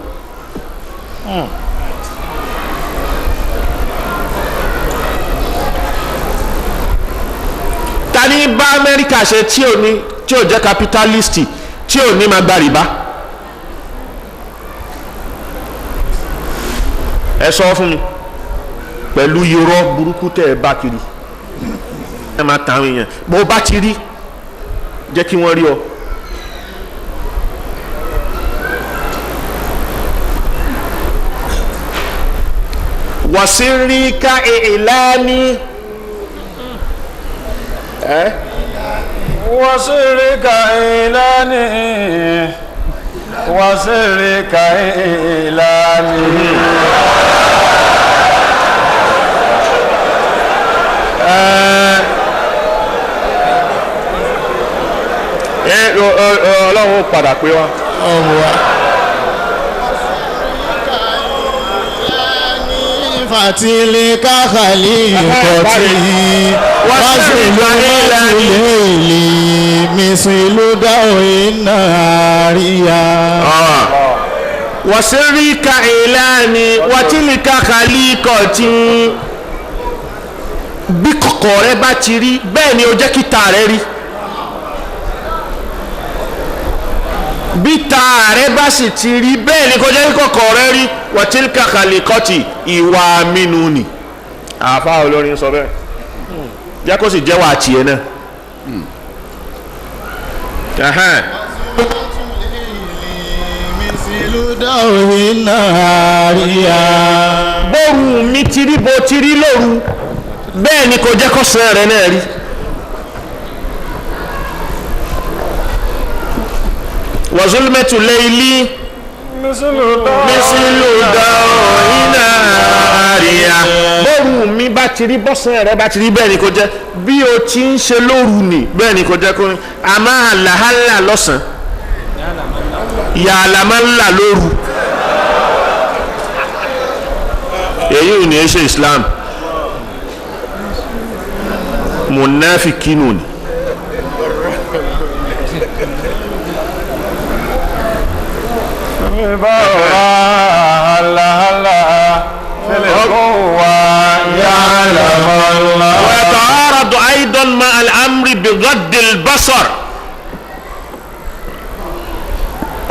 Ta ni bá Amẹ́ríkà ṣe tí ò ní tí ò jẹ́ capitalist tí ò ní máa gba rìbá? Ẹ sọ fún mi pẹ̀lú irọ́ burúkú tẹ́ ẹ bá kiri ẹ máa tàwọn èèyàn bó bá ti rí jẹ́ kí wọ́n rí ọ. Wàsíríkà ìlànì ẹ. Wàsíríkà ìlànì wàsíríkà ìlànì. Ọlọ́run ó padà pé wá. Fatilika khaliqati wasilu misilu dawinariya. Wasirika ilani watilika khaliqati. Bí kọ̀kọ̀ rẹ bá ti rí bẹ́ẹ̀ ni ó jẹ́ kí ta rẹ rí. Bí ta rẹ bá sì ti rí bẹ́ẹ̀ ni kò jẹ́ kí kọ̀kọ̀ rẹ rí. Watilka khaliqati ìwà mínú ni. Àáfàá olórin sọ bẹ́ẹ̀ jẹ́ kó sì jẹ́ wà tiẹ̀ náà. Bóru mi ti rí bó ti rí lóru bẹ́ẹ̀ ni kò jẹ́ kó sàn rẹ̀ náà rí. Wazulmatu layli mísìlú dọ̀ọ́nà àríyá. Bóru mi bá ti rí bọ́sàn rẹ bá ti rí bẹ́ẹ̀ ni kò jẹ́ bí o ti ń ṣe lóru ni bẹ́ẹ̀ ni kò jẹ́ kó àmọ́ àlàhálà lọ́sàn yàlà máa ń là lóru. Èyí ò ní í ṣe Islam munafikinu ni. ويتعارض أيضا مع الأمر بغض البصر.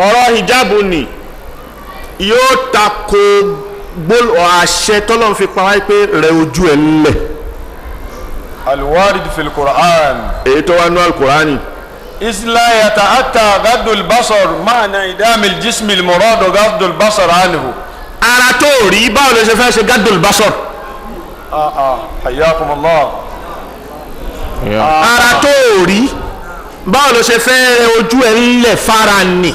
Ọ̀rọ̀ hijabu ni yóò tako gbólọ̀ àṣẹ tọ́lọ́run fi pa wáyé pé rẹ ojú ẹ̀ ńlẹ̀. الوارد في القرآن. Èyí tó wá nú Al-Qur'ani. إذ لا يتأتى غض البصر مع انعدام الجسم المراد غض البصر عنه. Ara tó rí báwo ló ṣe fẹ́ ṣe غض البصر. حياكم الله. Ara tó rí báwo ló ṣe fẹ́ rẹ ojú ẹ̀ ńlẹ̀ fara nì.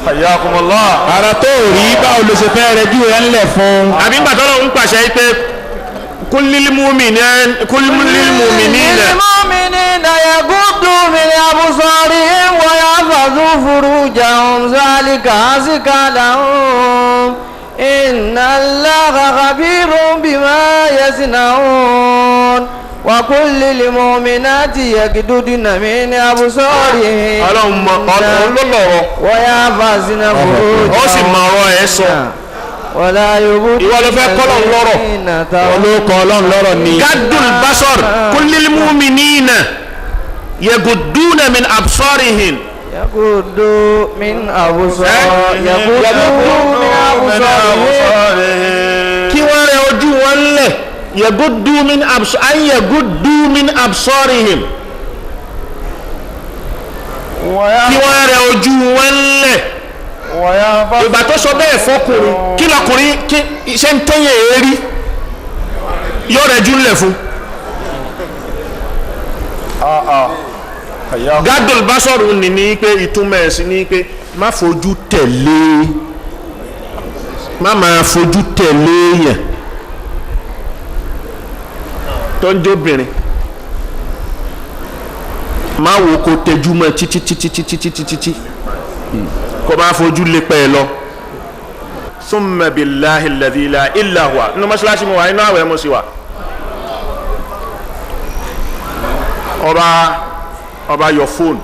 حياكم الله. Ara tó rí báwo ló ṣe fẹ́ rẹ ojú ẹ̀ ńlẹ̀ fún. Àbí ńgbà tọ́lọ́run ń pàṣẹ pé Kullil mu'minina kullil mu'minina. Lil-mu'minina yaghuddu min absarihim wa yahfazu furujahum zalika azka lahum. Inna Allaha khabirun bima yasna'un. Wa kullil mu'minati yaghdudna min absarihin. Ọlọ́run mọ Ọlọ́run ló lọ́rọ̀. Wa yahfazna furujahun. Ó sì mọ ọ̀rọ̀ ẹ̀ sọ. Wala yubdina. Ìwọ ló fẹ́ kọ́lọ̀ lọ́rọ̀. Olóko Ọlọ́run lọ́rọ̀ ni. Gaddul basar kullil mu'minina yagudduna min absarihin. Yaghuddu min absarihim. Yaghuddu min absarihim. Kí wọ́n rẹ ojú wọn lẹ̀. Yaguddu min absarihim. An yaguddu min absarihim. Kí wọ́n rẹ ojú wọn lẹ̀. Ìgbà tó sọ bẹ́ẹ̀ fọkùnrin kí lọkùnrin kí iṣẹ́ ń tẹ́yẹ̀ èérí yóò rẹ̀ jú lẹ̀ fún. Gádùn bá sọ̀rọ̀ ní ní pé ìtumọ̀ ẹ̀sìn ní pé má fojú tẹ̀lé, má máa fojú tẹ̀lé yẹn tó ń jóbìnrin, má wo kó tẹjú mọ́ títí títí títí títí títí kó bá fojú lé pẹ́ lọ. Summa billahi alladhi la illa huwa. Inú mọ́ṣáláṣí mo wà, inú àwẹ̀ mo sì wà. Ọba yọ fóònù.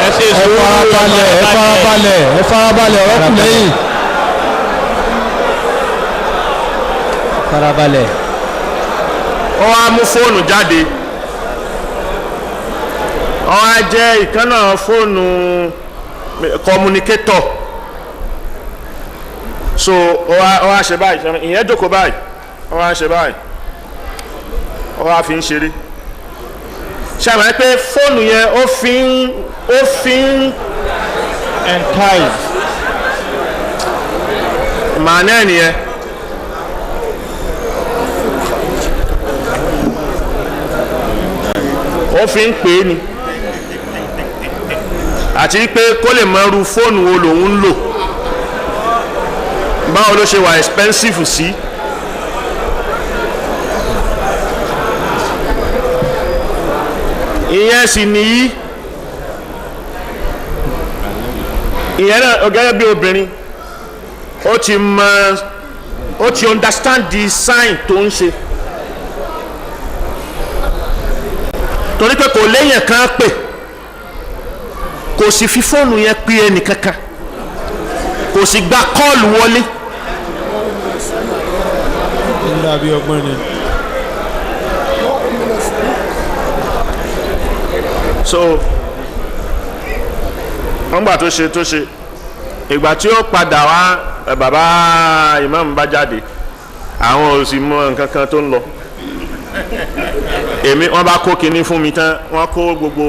Ẹ ṣe Ẹ sùúrù. farabalẹ̀, ẹ farabalẹ̀, ẹ farabalẹ̀, ọ̀rọ̀ kù lẹ́yìn. Farabalẹ̀. Ó wá mú fóònù jáde. Ó wá jẹ́ ìkànnà fóònù communicator. So ó wá ṣe báyìí, ìyẹn jókòó báyìí, ó wá ṣe báyìí, ó wá fi ń ṣeré. Ṣé àwọn pé fóònù yẹn ó fi ń Entice. Màá náà nìyẹn. Ó fi ń pè é ni, àti pé kó lè mọ irú fóònù wo lòun ń lò, báwo ló ṣe wà expensive sí. Ìyẹn sì nìyí, ìyẹn náà gẹ́gẹ́ bí obìnrin ó ti mọ, ó ti understand the sign tó ń ṣe, torí pé kò léyìn kan pè, kò sì fi fóònù yẹn pè ẹnì kankan, kò sì gba kọ́ọ̀lù wọlé. Ń dàbí ọgbọ́n ni. So wọ́n gbà tó ṣe ìgbà tí ó padà wá, bàbá ìmáàmù bá jáde, àwọn ò sì mọ nǹkan kan tó ń lọ. Èmi wọ́n bá kó kinní fún mi tán, wọ́n kó gbogbo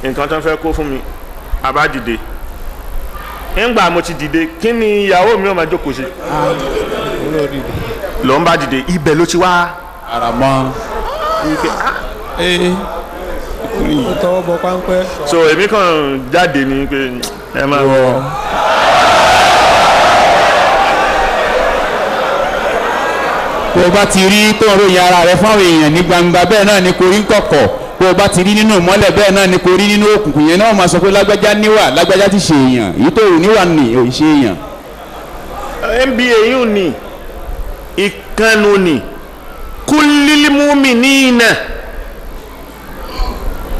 nǹkan tán fẹ́ kó fún mi, a bá dìde. Ńgbà mo ti dìde, kí ni ìyàwó mi ò máa jókòó sí? Ló ń bá dìde, ibẹ̀ ló ti wá. Àràmọ́. Ó tọwọ́ bọ páńpẹ́. So èmi kàn jáde ni pé ẹ máa wọ. Bó o bá ti rí tó ń ròyìn ara rẹ fáwọn èèyàn ní gbangba, bẹ́ẹ̀ náà ni kò rí ń kọ̀kọ̀. Bó o bá ti rí nínú ìmọ́lẹ̀, bẹ́ẹ̀ náà ni kò rí nínú òkùnkùn. Yẹn náà máa sọ pé lágbájá níwà, lágbájá ti ṣe èèyàn, èyí tó rò níwà nì ò ṣe èèyàn. NBA yìí ni ìkànnù ni kullil mu'minina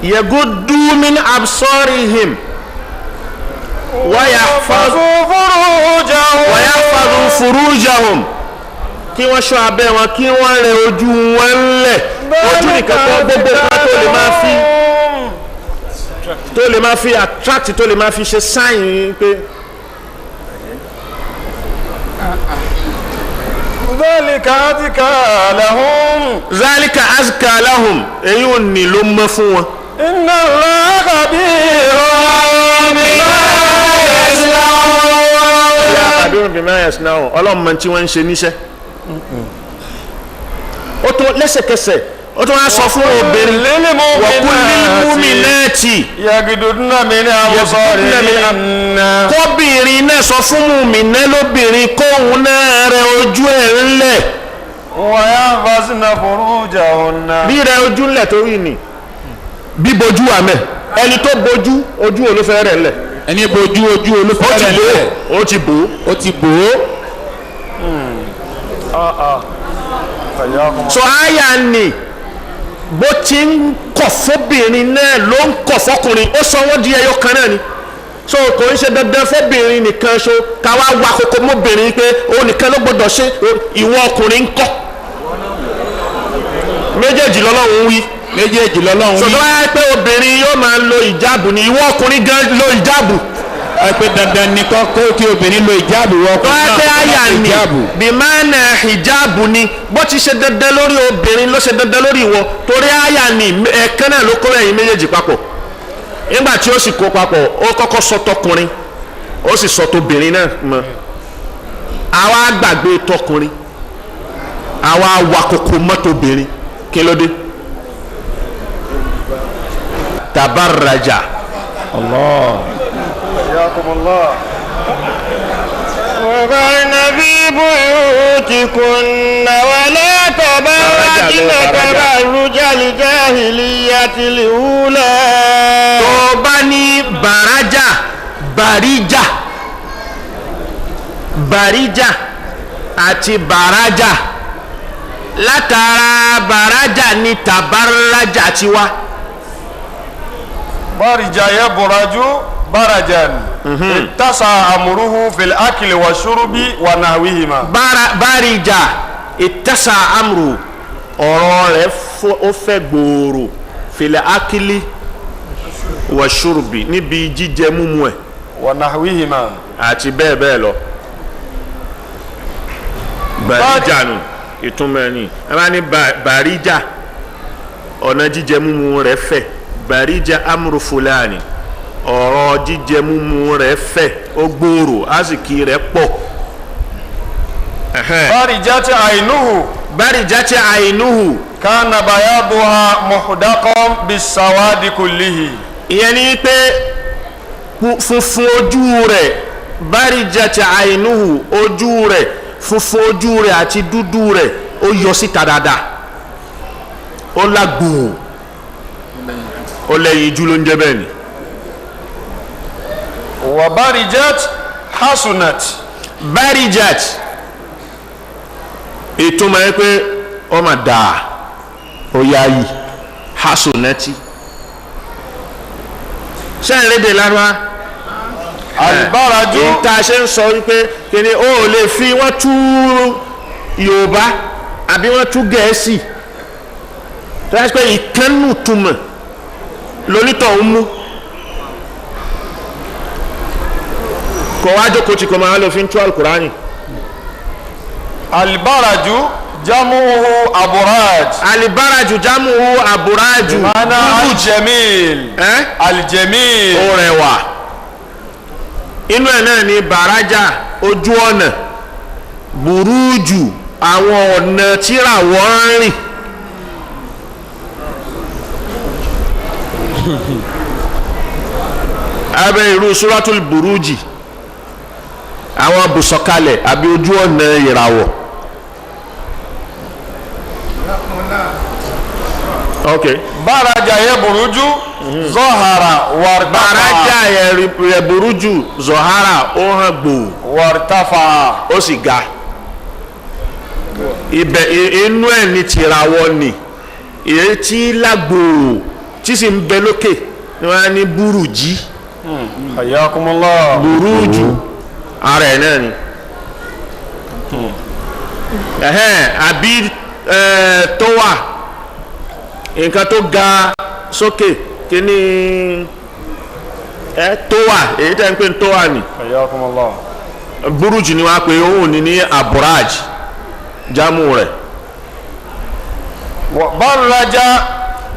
yaguddu min absarihim wa yahfazu furujahum. Kí wọ́n ṣọ́ abẹ́ wọn, kí wọ́n rẹ ojú wọn lẹ̀. Ojú nìkan tó gbogbo kan tó lè máa fi attract, tó lè máa fi ṣe sáyìn pé. Dhalika azka lahum. Dhalika azka lahum, èyí ò ní ló mọ́ fún wọn. Inna Allaha khabirun bima yasna'un. Khabirun bima yasna'un, ọlọ́run mọ tí wọ́n ń ṣe níṣẹ́. Ó tó lẹ́sẹ̀kẹsẹ̀ Ó tún wá sọ fún obìnrin wọ̀kúnlímúmínẹ́ẹ̀tì yagiduduna min absarihinna. Kóbìnrin náà sọ fún mùmínẹ́ lóbìnrin kóhun náà rẹ ojú ẹ̀ ńlẹ̀. Wa yahfazna furujahunna. Rírẹ ojú ńlẹ̀ torí ni bíbojú àmẹ́ ẹni tó bojú ojú olófẹ́ rẹ̀ ńlẹ̀. Ẹni bojú ojú olófẹ́ rẹ̀ ńlẹ̀. Ó ti bò ó. Ó ti bò ó. So àyà ni bó ti ń kọ̀ fóbìnrin náà ló ń kọ̀ fọkùnrin, ó sọ wọ́n di ẹyọ kan náà ni. So kò ń ṣe dandan fóbìnrin nìkan ṣo ká wá wa kókó mọ́bìnrin pé òun nìkan ló gbọ́dọ̀ ṣe, ìwọ ọkùnrin ń kọ́. Méjèèjì lọ́lọ́run wí. Méjèèjì lọ́lọ́run wí. Sọ̀tọ́ wáyé pé obìnrin yóò máa lo ìjáàbù ni, ìwọ ọkùnrin gan lo ìjáàbù. Ẹ pé dandan ni kọ́ kí obìnrin lo ìjáàbù, wọ ọkùnrin náà lo ìjáàbù. Bí máa na ìjáàbù ni bó ti ṣe dandan lórí obìnrin ló ṣe dandan lórí ìwọ, torí àyà ni ẹ̀ẹ̀kan náà ló kó ẹ̀yin méjèèjì papọ̀. Nígbà tí ó sì kó papọ̀, ó kọ́kọ́ sọ tọkùnrin, ó sì sọ tóbìnrin náà mọ́. Àwa gbàgbé tọkùnrin, àwa wakoko mọ́ tóbìnrin, kí ló dé? Tabarraja. Allah. Jazakumullah. وقرن في بيوتكن ولا تبرجن تبرج الجاهلية الأولى. Tó bá ní bàrájà, bàríjà, bàríjà àti bàrájà, látara bàrájà ni tàbárájà ti wá. Bàríjà yaburaju barajan ittasa amruhu fil akli wa shurubi wa nahwihima. Bàríjà ittasa amru, ọ̀rọ̀ rẹ̀ ó fẹ́ gbòòrò, fil akli wa shurubi, níbi jíjẹ múmu ẹ̀, wa nahwihima, àti bẹ́ẹ̀ bẹ́ẹ̀ lọ. Bàríjà nù ìtumọ̀ ẹni ẹ bá ní bàríjà, ọ̀nà jíjẹ múmu rẹ̀ fẹ̀. Bàríjà amru fulani, ọ̀rọ̀ jíjẹ múmu rẹ̀ fẹ̀, ó gbòòrò, àsìkí rẹ̀ pọ̀. Bàríjà ti àìnúhù. Bàríjà ti àìnúhù. Kana bayaduha muhdaqan bisawadi kullihi. Ìyẹn ni pé funfun ojú rẹ̀, bàríjà ti àìnúhù, ojú rẹ̀ funfun, ojú rẹ̀ àti dúdú rẹ̀ ó yọ síta dáadáa, ó lágbòó, ó lẹ́yìn ijú ló ń jẹ́ bẹ́ẹ̀ ni. Wa barijat hasunat. Barijat ìtumọ̀ yẹn pé ó mà dáa, ó yáyì, hasunati. Sẹ́yìn lédè lárúbá Albaraju. Ìta ṣe ń sọ wípé kíni ó lè fi wọ́n tú Yorùbá àbí wọ́n tú Gẹ̀ẹ́sì, tó yẹ pé ìkànnù túmọ̀ lónítọ̀ ń mú. Kò wá jókòó tí kò máa lọ fi ń tú Alukurani. Albaraju jamuhu aburaj. Alibaraju jamuhu aburaju. Mana aljamil. Aljamil. Ó rẹwà. Inú ẹ̀ náà ni bàrájà, ojú ọ̀nà, burújù, àwọn ọ̀nà tíràwọ̀ ń rìn. Abẹ́ irú suratul burújì, àwọn bùsọ̀kalẹ̀ àbí ojú ọ̀nà ìràwọ̀. Ok. Bàrájà yẹ burújú zọ́hara wàrtafa. Bàrájà yẹ burújú zọ́hara, ó hàn gbòò. Wàrtafa. Ó sì ga. Ibẹ̀ inú ẹ̀ ní tìràwọ̀ ni, èyí tí lágbòò tí sì ń bẹ lókè ni wọ́n á ní burújí. Hayyakumullah. Burújú ara ẹ̀ náà ni. Àbí tó wà nǹkan tó ga sókè kíní tó wà, èyí tẹ́ ń pè ní tó wà ní. Hayyakumullah. Burújí ni wọ́n á pè òun ní ní aburaj jámù rẹ̀. Baraja.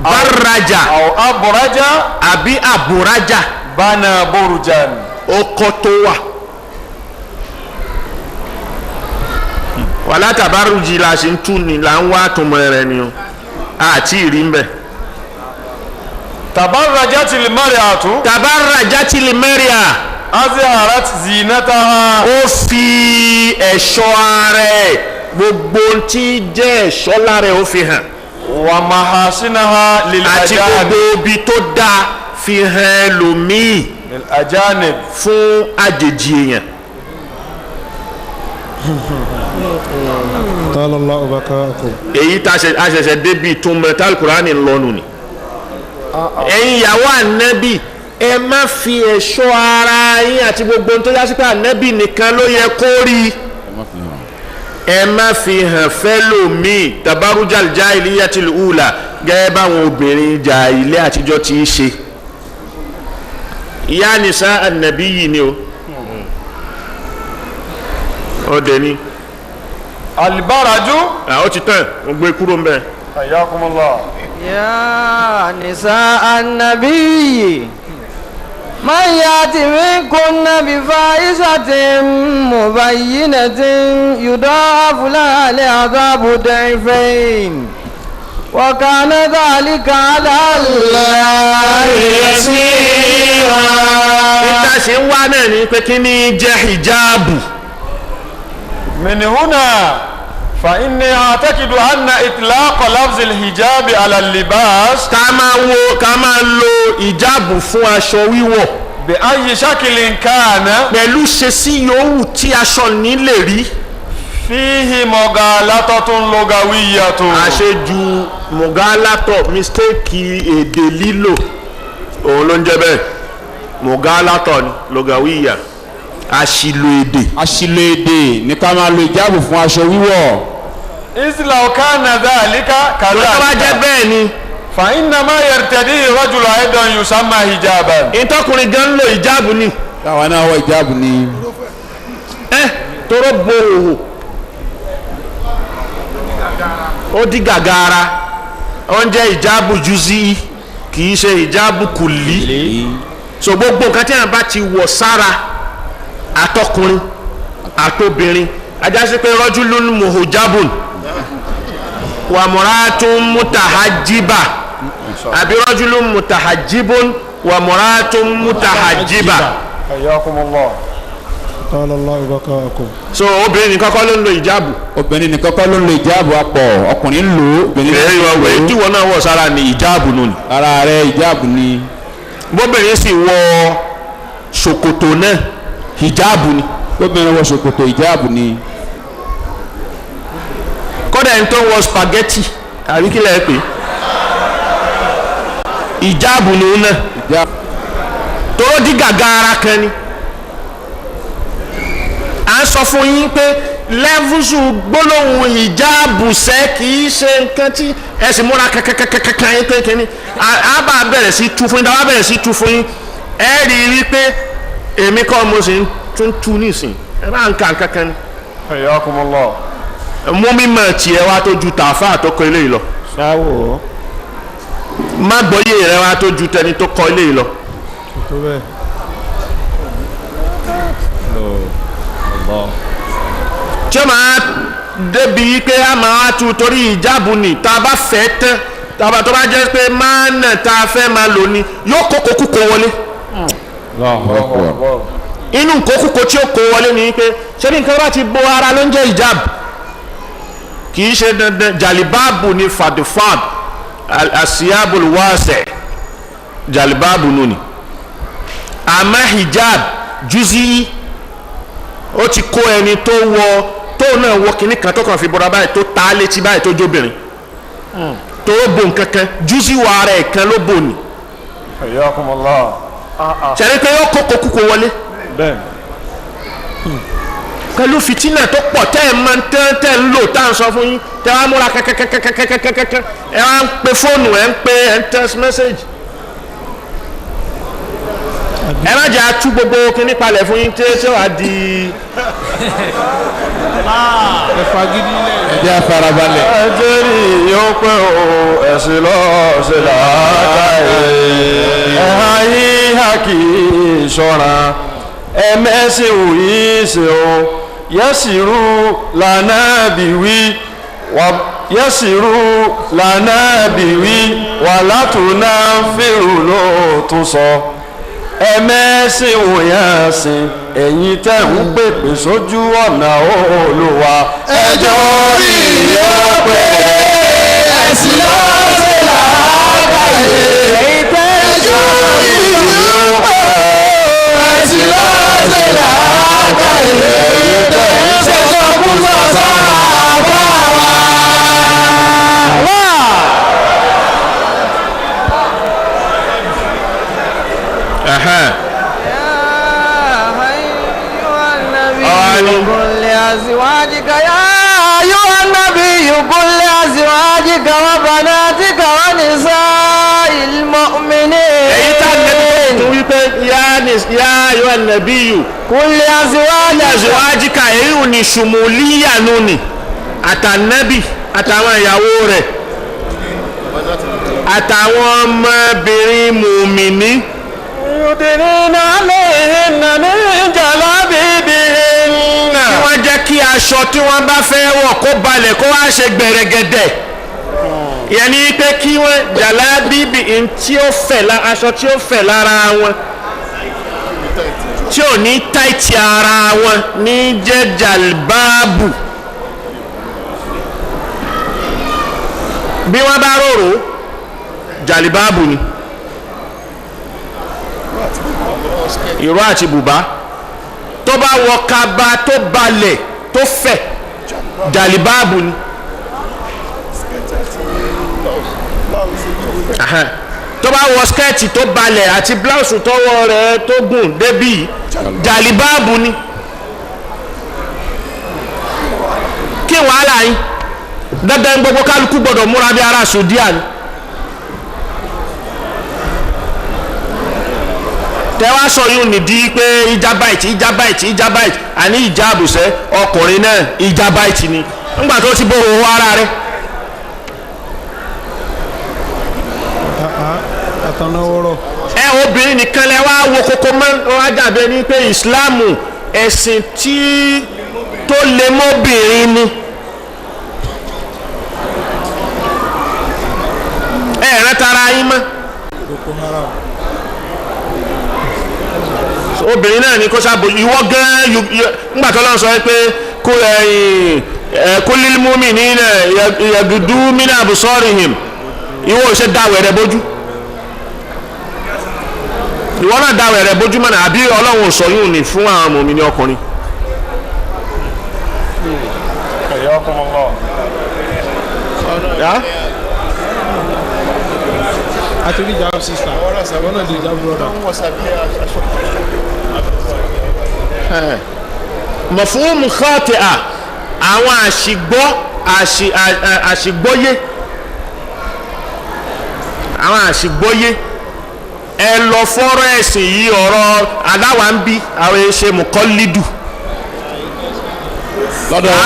Baraja. Aw aburaja. Àbí aburaja. Bana burjan. Ó kọ́ tó wà. Wàlá tabaruji la ṣe ń tú ni là ń wá tọmọ rẹ ni o. Àti ìrí ń bẹ̀. Tabarrajatil mar'atu. Tabarrajatil mar'a. Azharat zinataha. Ó fi ẹ̀ṣọ́ ara ẹ̀, gbogbo tí jẹ́ ẹ̀ṣọ́ lára ẹ̀ ó fi hàn. Wa mahasinaha lil ajanib. Àti gbogbo ibi tó dáa fi hàn ẹlòmíì. Lil ajanib. Fún àjèjì èèyàn. Èyí tá a ṣẹ̀ṣẹ̀ débi ìtumọ̀ tá Al-Qur'ani ń lọ́nu ni. Ẹ̀yin ìyàwó ànábì, ẹ má fi ẹ̀ṣọ́ ara yín àti gbogbo tó yá sí pé ànábì nìkan ló yẹ kó rí, ẹ má fi hàn fẹ́lòmíì. Tabarujal jahiliyatil ula, gẹ́gẹ́ báwọn obìnrin jàhílíyà àtijọ́ ti í ṣe. Ìyá nìsa ànábì yìí ni o. Ó dé ní. Alibaraju. Ó ti tán, mo gbé kúrò ń bẹ. Hayyakumullah. Ya nisa annabi man yati minkunna bi fahishatin mubayyinatin yudha'af laha al'adhabu du'fayn wa kana dhalika 'ala Allahi yasira. Níta ṣe ń wá náà ní pé kí ni jẹ́ hijabu. Min huna فإني أعتقد أن إطلاق لفظ الحجاب على اللباس. Ká máa wo, ká máa lo ìjáàbù fún aṣọ wíwọ̀. بأي شكل كان. Pẹ̀lú ṣesí yòówù tí aṣọ ní lè rí. فيه مغالطة لغوية. Àṣejù mùgálátọ̀, mistake èdè lílò, òun ló ń jẹ́ bẹ́ẹ̀. Mùgálátọ̀ ni lugawiyya, àṣìlò èdè. Àṣìlò èdè ní ká máa lo ìjáàbù fún aṣọ wíwọ̀. Isla kana dhalika kadhalika. Tó bá jẹ́ bẹ́ẹ̀ ni. Fa inna ma yartadi rajulu aidan yusamma hijaban. Ìtọ́kùnrin gan lo ìjáàbù ni. Táwa náà wọ ìjáàbù ni. Ẹ toró bo òhò. Ó di gàgàrà. Ó ń jẹ́ ìjáàbù juz'i, kì í ṣe ìjáàbù kùlí. So gbogbo nǹkan tí a bá ti wọ̀ sára àtọkùnrin àtobìnrin, ajásí pé rajulun muhujabun wa muratun mutahajiba, àbí rajulun mutahajibun wa muratun mutahajiba. Hayyakumullah. So obìnrin nìkan kọ́ ló ń lo ìjáàbù. Obìnrin nìkan kọ́ ló ń lo ìjáàbù, apọ̀ ọkùnrin ń lò ó, obìnrin ń lò ó. Tí wọn náà wọ̀ sára ni ìjáàbù nù ni. Ara rẹ̀ ìjáàbù ni. Bóbìnrin sì wọ ṣòkòtò náà, ìjáàbù ni. Obìnrin wọ ṣòkòtò, ìjáàbù ni. Kódà ẹni tó ń wọ spaghetti àbí kí lẹ pè, ìjáàbù ni òun náà, tóró dí gàgà ara kan ni. À ń sọ fún yín pé lẹ́fúsù gbólóhùn ìjáàbù sẹ́ kì í ṣe nǹkan tí ẹ sì múra kankankankan yín pé kínní. A bá bẹ̀rẹ̀ sí tú fún yín, dáwọ́ bẹ̀rẹ̀ sí tú fún yín, ẹ rí i wípé èmi kọ́ mo sì ń tún tú nísìn, ẹ bá ń ka nǹkan kan ni. Hayyakumullah. Mú mímọ̀ tiẹ̀ wá tó ju tààfà tó kọ eléyìí lọ. Ṣáwó. Má gbọ́yé rẹ wá tó ju tẹni tó kọ eléyìí lọ. Tí ó máa débi pé a máa tu torí ìjáàbù ni, tá a bá fẹ́ tán, tá a bá tó bá jẹ́ pé máa nà tá a fẹ́ máa lò ní, yóò kókó kúkó wọlé. Inú kókúkó tí ó kó wọlé ni pé ṣé ní nǹkan bá ti bo ara ló ń jẹ́ ìjáàbù, kì í ṣe dandan. Jàlibáàbù ni fàdùfàd àṣìyàbùl wáṣẹ, jàlibáàbù nù ni. Àmọ́ hijab júzí, ó ti kó ẹni tó wọ tó náà wọ kínní kan tó kàn fi bọ́ra báyìí tó ta létí báyìí tó jóbìnrin tó bò nǹkan kan, júzí wọ ara ẹ̀ kan ló bò ní. Hayyakumullah. Ṣẹ̀rí pé ó kókó kúkó wọlé pẹ̀lú fìtínà tó pọ̀ tẹ́ ẹ̀ máa ń tẹ́ tẹ́ ń lò tá à ń sọ fún yín, tẹ́ wàá múra kankankankankankankan, ẹ wá ń pe fóònù, ẹ ń pe, ẹ ń text message. Ẹ má jẹ́ atú gbogbo kíní palẹ̀ fún yín tí ṣé wàá di. Ẹ jẹ́ àfarabalẹ̀. Ẹ jẹ́ rí yóò pẹ́ o, ẹ̀sìn lọ́ọ̀ṣẹ̀ làákàyè. Ẹ̀ha yíha kì í ṣọ́ra, ẹ̀mẹ́sìn òyìn ṣe o, yẹ́sìrú lànà bìwí, Yẹ́sìrú lànà bìwí wà látúná fèrò ló tún sọ. Ẹ̀mẹ́sìn wòyàn sìn ẹ̀yin tẹ̀ ń pèpè sójú ọ̀nà Olúwa. Ẹjọ́ rí yóò pé ẹ̀sìn lọ́sẹ̀ làákàyè. Ẹ̀yin tẹ̀ ẹjọ́ rí yóò pé ẹ̀sìn lọ́sẹ̀ làákàyè. Ẹ̀yin tẹ̀ ń ṣẹjọ́ kúsọ̀ sábà wá. قل لأزواجك يا أيها النبي قل لأزواجك وبناتك ونساء المؤمنين. Èyí tá a nẹ́bí tó wípé yá ayọ́ nàbíyù قل لأزواجك èyí ò ní ṣùmùlíyà nù ní àtànẹ́bì àtàwọn ìyàwó rẹ̀ àtàwọn ọmọbìnrin mùmìnì. Yudnina alayhinna min jalabibihinna. Kí wọ́n jẹ́ kí aṣọ tí wọ́n bá fẹ́ wọ̀ kó balẹ̀ kó wá ṣe gbẹ̀rẹ̀gẹ̀dẹ̀. Ìyẹn ni pé kí wọ́n jàlábíbì tí ó fẹ̀ aṣọ tí ó fẹ̀ lára wọn tí ò ní táìtì ara wọn ní jẹ́ jàlbáàbù. Bí wọ́n bá rorò jàlbáàbù ni. Ìró àti bùbá tó bá wọ kaba tó balẹ̀ tó fẹ̀ jàlibáàbù ni. Tó bá wọ skẹ́ẹ̀tì tó balẹ̀ àti bláùsù tọwọ́ rẹ̀ tó gùn débì jàlibáàbù ni. Kí wàhálà yín dandan gbogbo kálukú gbọdọ̀ múra bí ara sùdíà ni. Tẹ́wá sọ yóò nìdí pé ìjábáìtì ìjábáìtì ìjábáìtì àní ìjáàbùsẹ́ ọkùnrin náà ìjábáìtì ni ńgbà tó ti bó owó ara rẹ̀. Ẹ obìnrin nìkan lẹ wá wo kókó mọ́ wá dàbí ẹni pé ìsìláàmù ẹ̀sìn tí tó lè mọ́bìnrin ni. Ẹ rẹ́ tara yín mọ́. Obìnrin náà ni kó sábò ìwọ gan ńgbà tó lọ́n sọ pé kólílì mu'minina yagudu min absarihim ìwọ ò ṣe dáwọ̀ rẹ bójú ìwọ náà dáwọ̀ rẹ bójú mọ́nà àbí ọlọ́run sọ yóò ní fún àwọn mùmínì ọkùnrin. Àti rí jab sister, one of the jab brother. Mọ̀fúnmù khati'a àwọn àṣìgbọ́ àṣìgbọ́yé àwọn àṣìgbọ́yé ẹ lọ fọ́rọ̀ ẹ̀sìn yìí ọ̀rọ̀ aláwa ń bí àwọn ẹ̀ṣẹ̀ mùkọ́lídù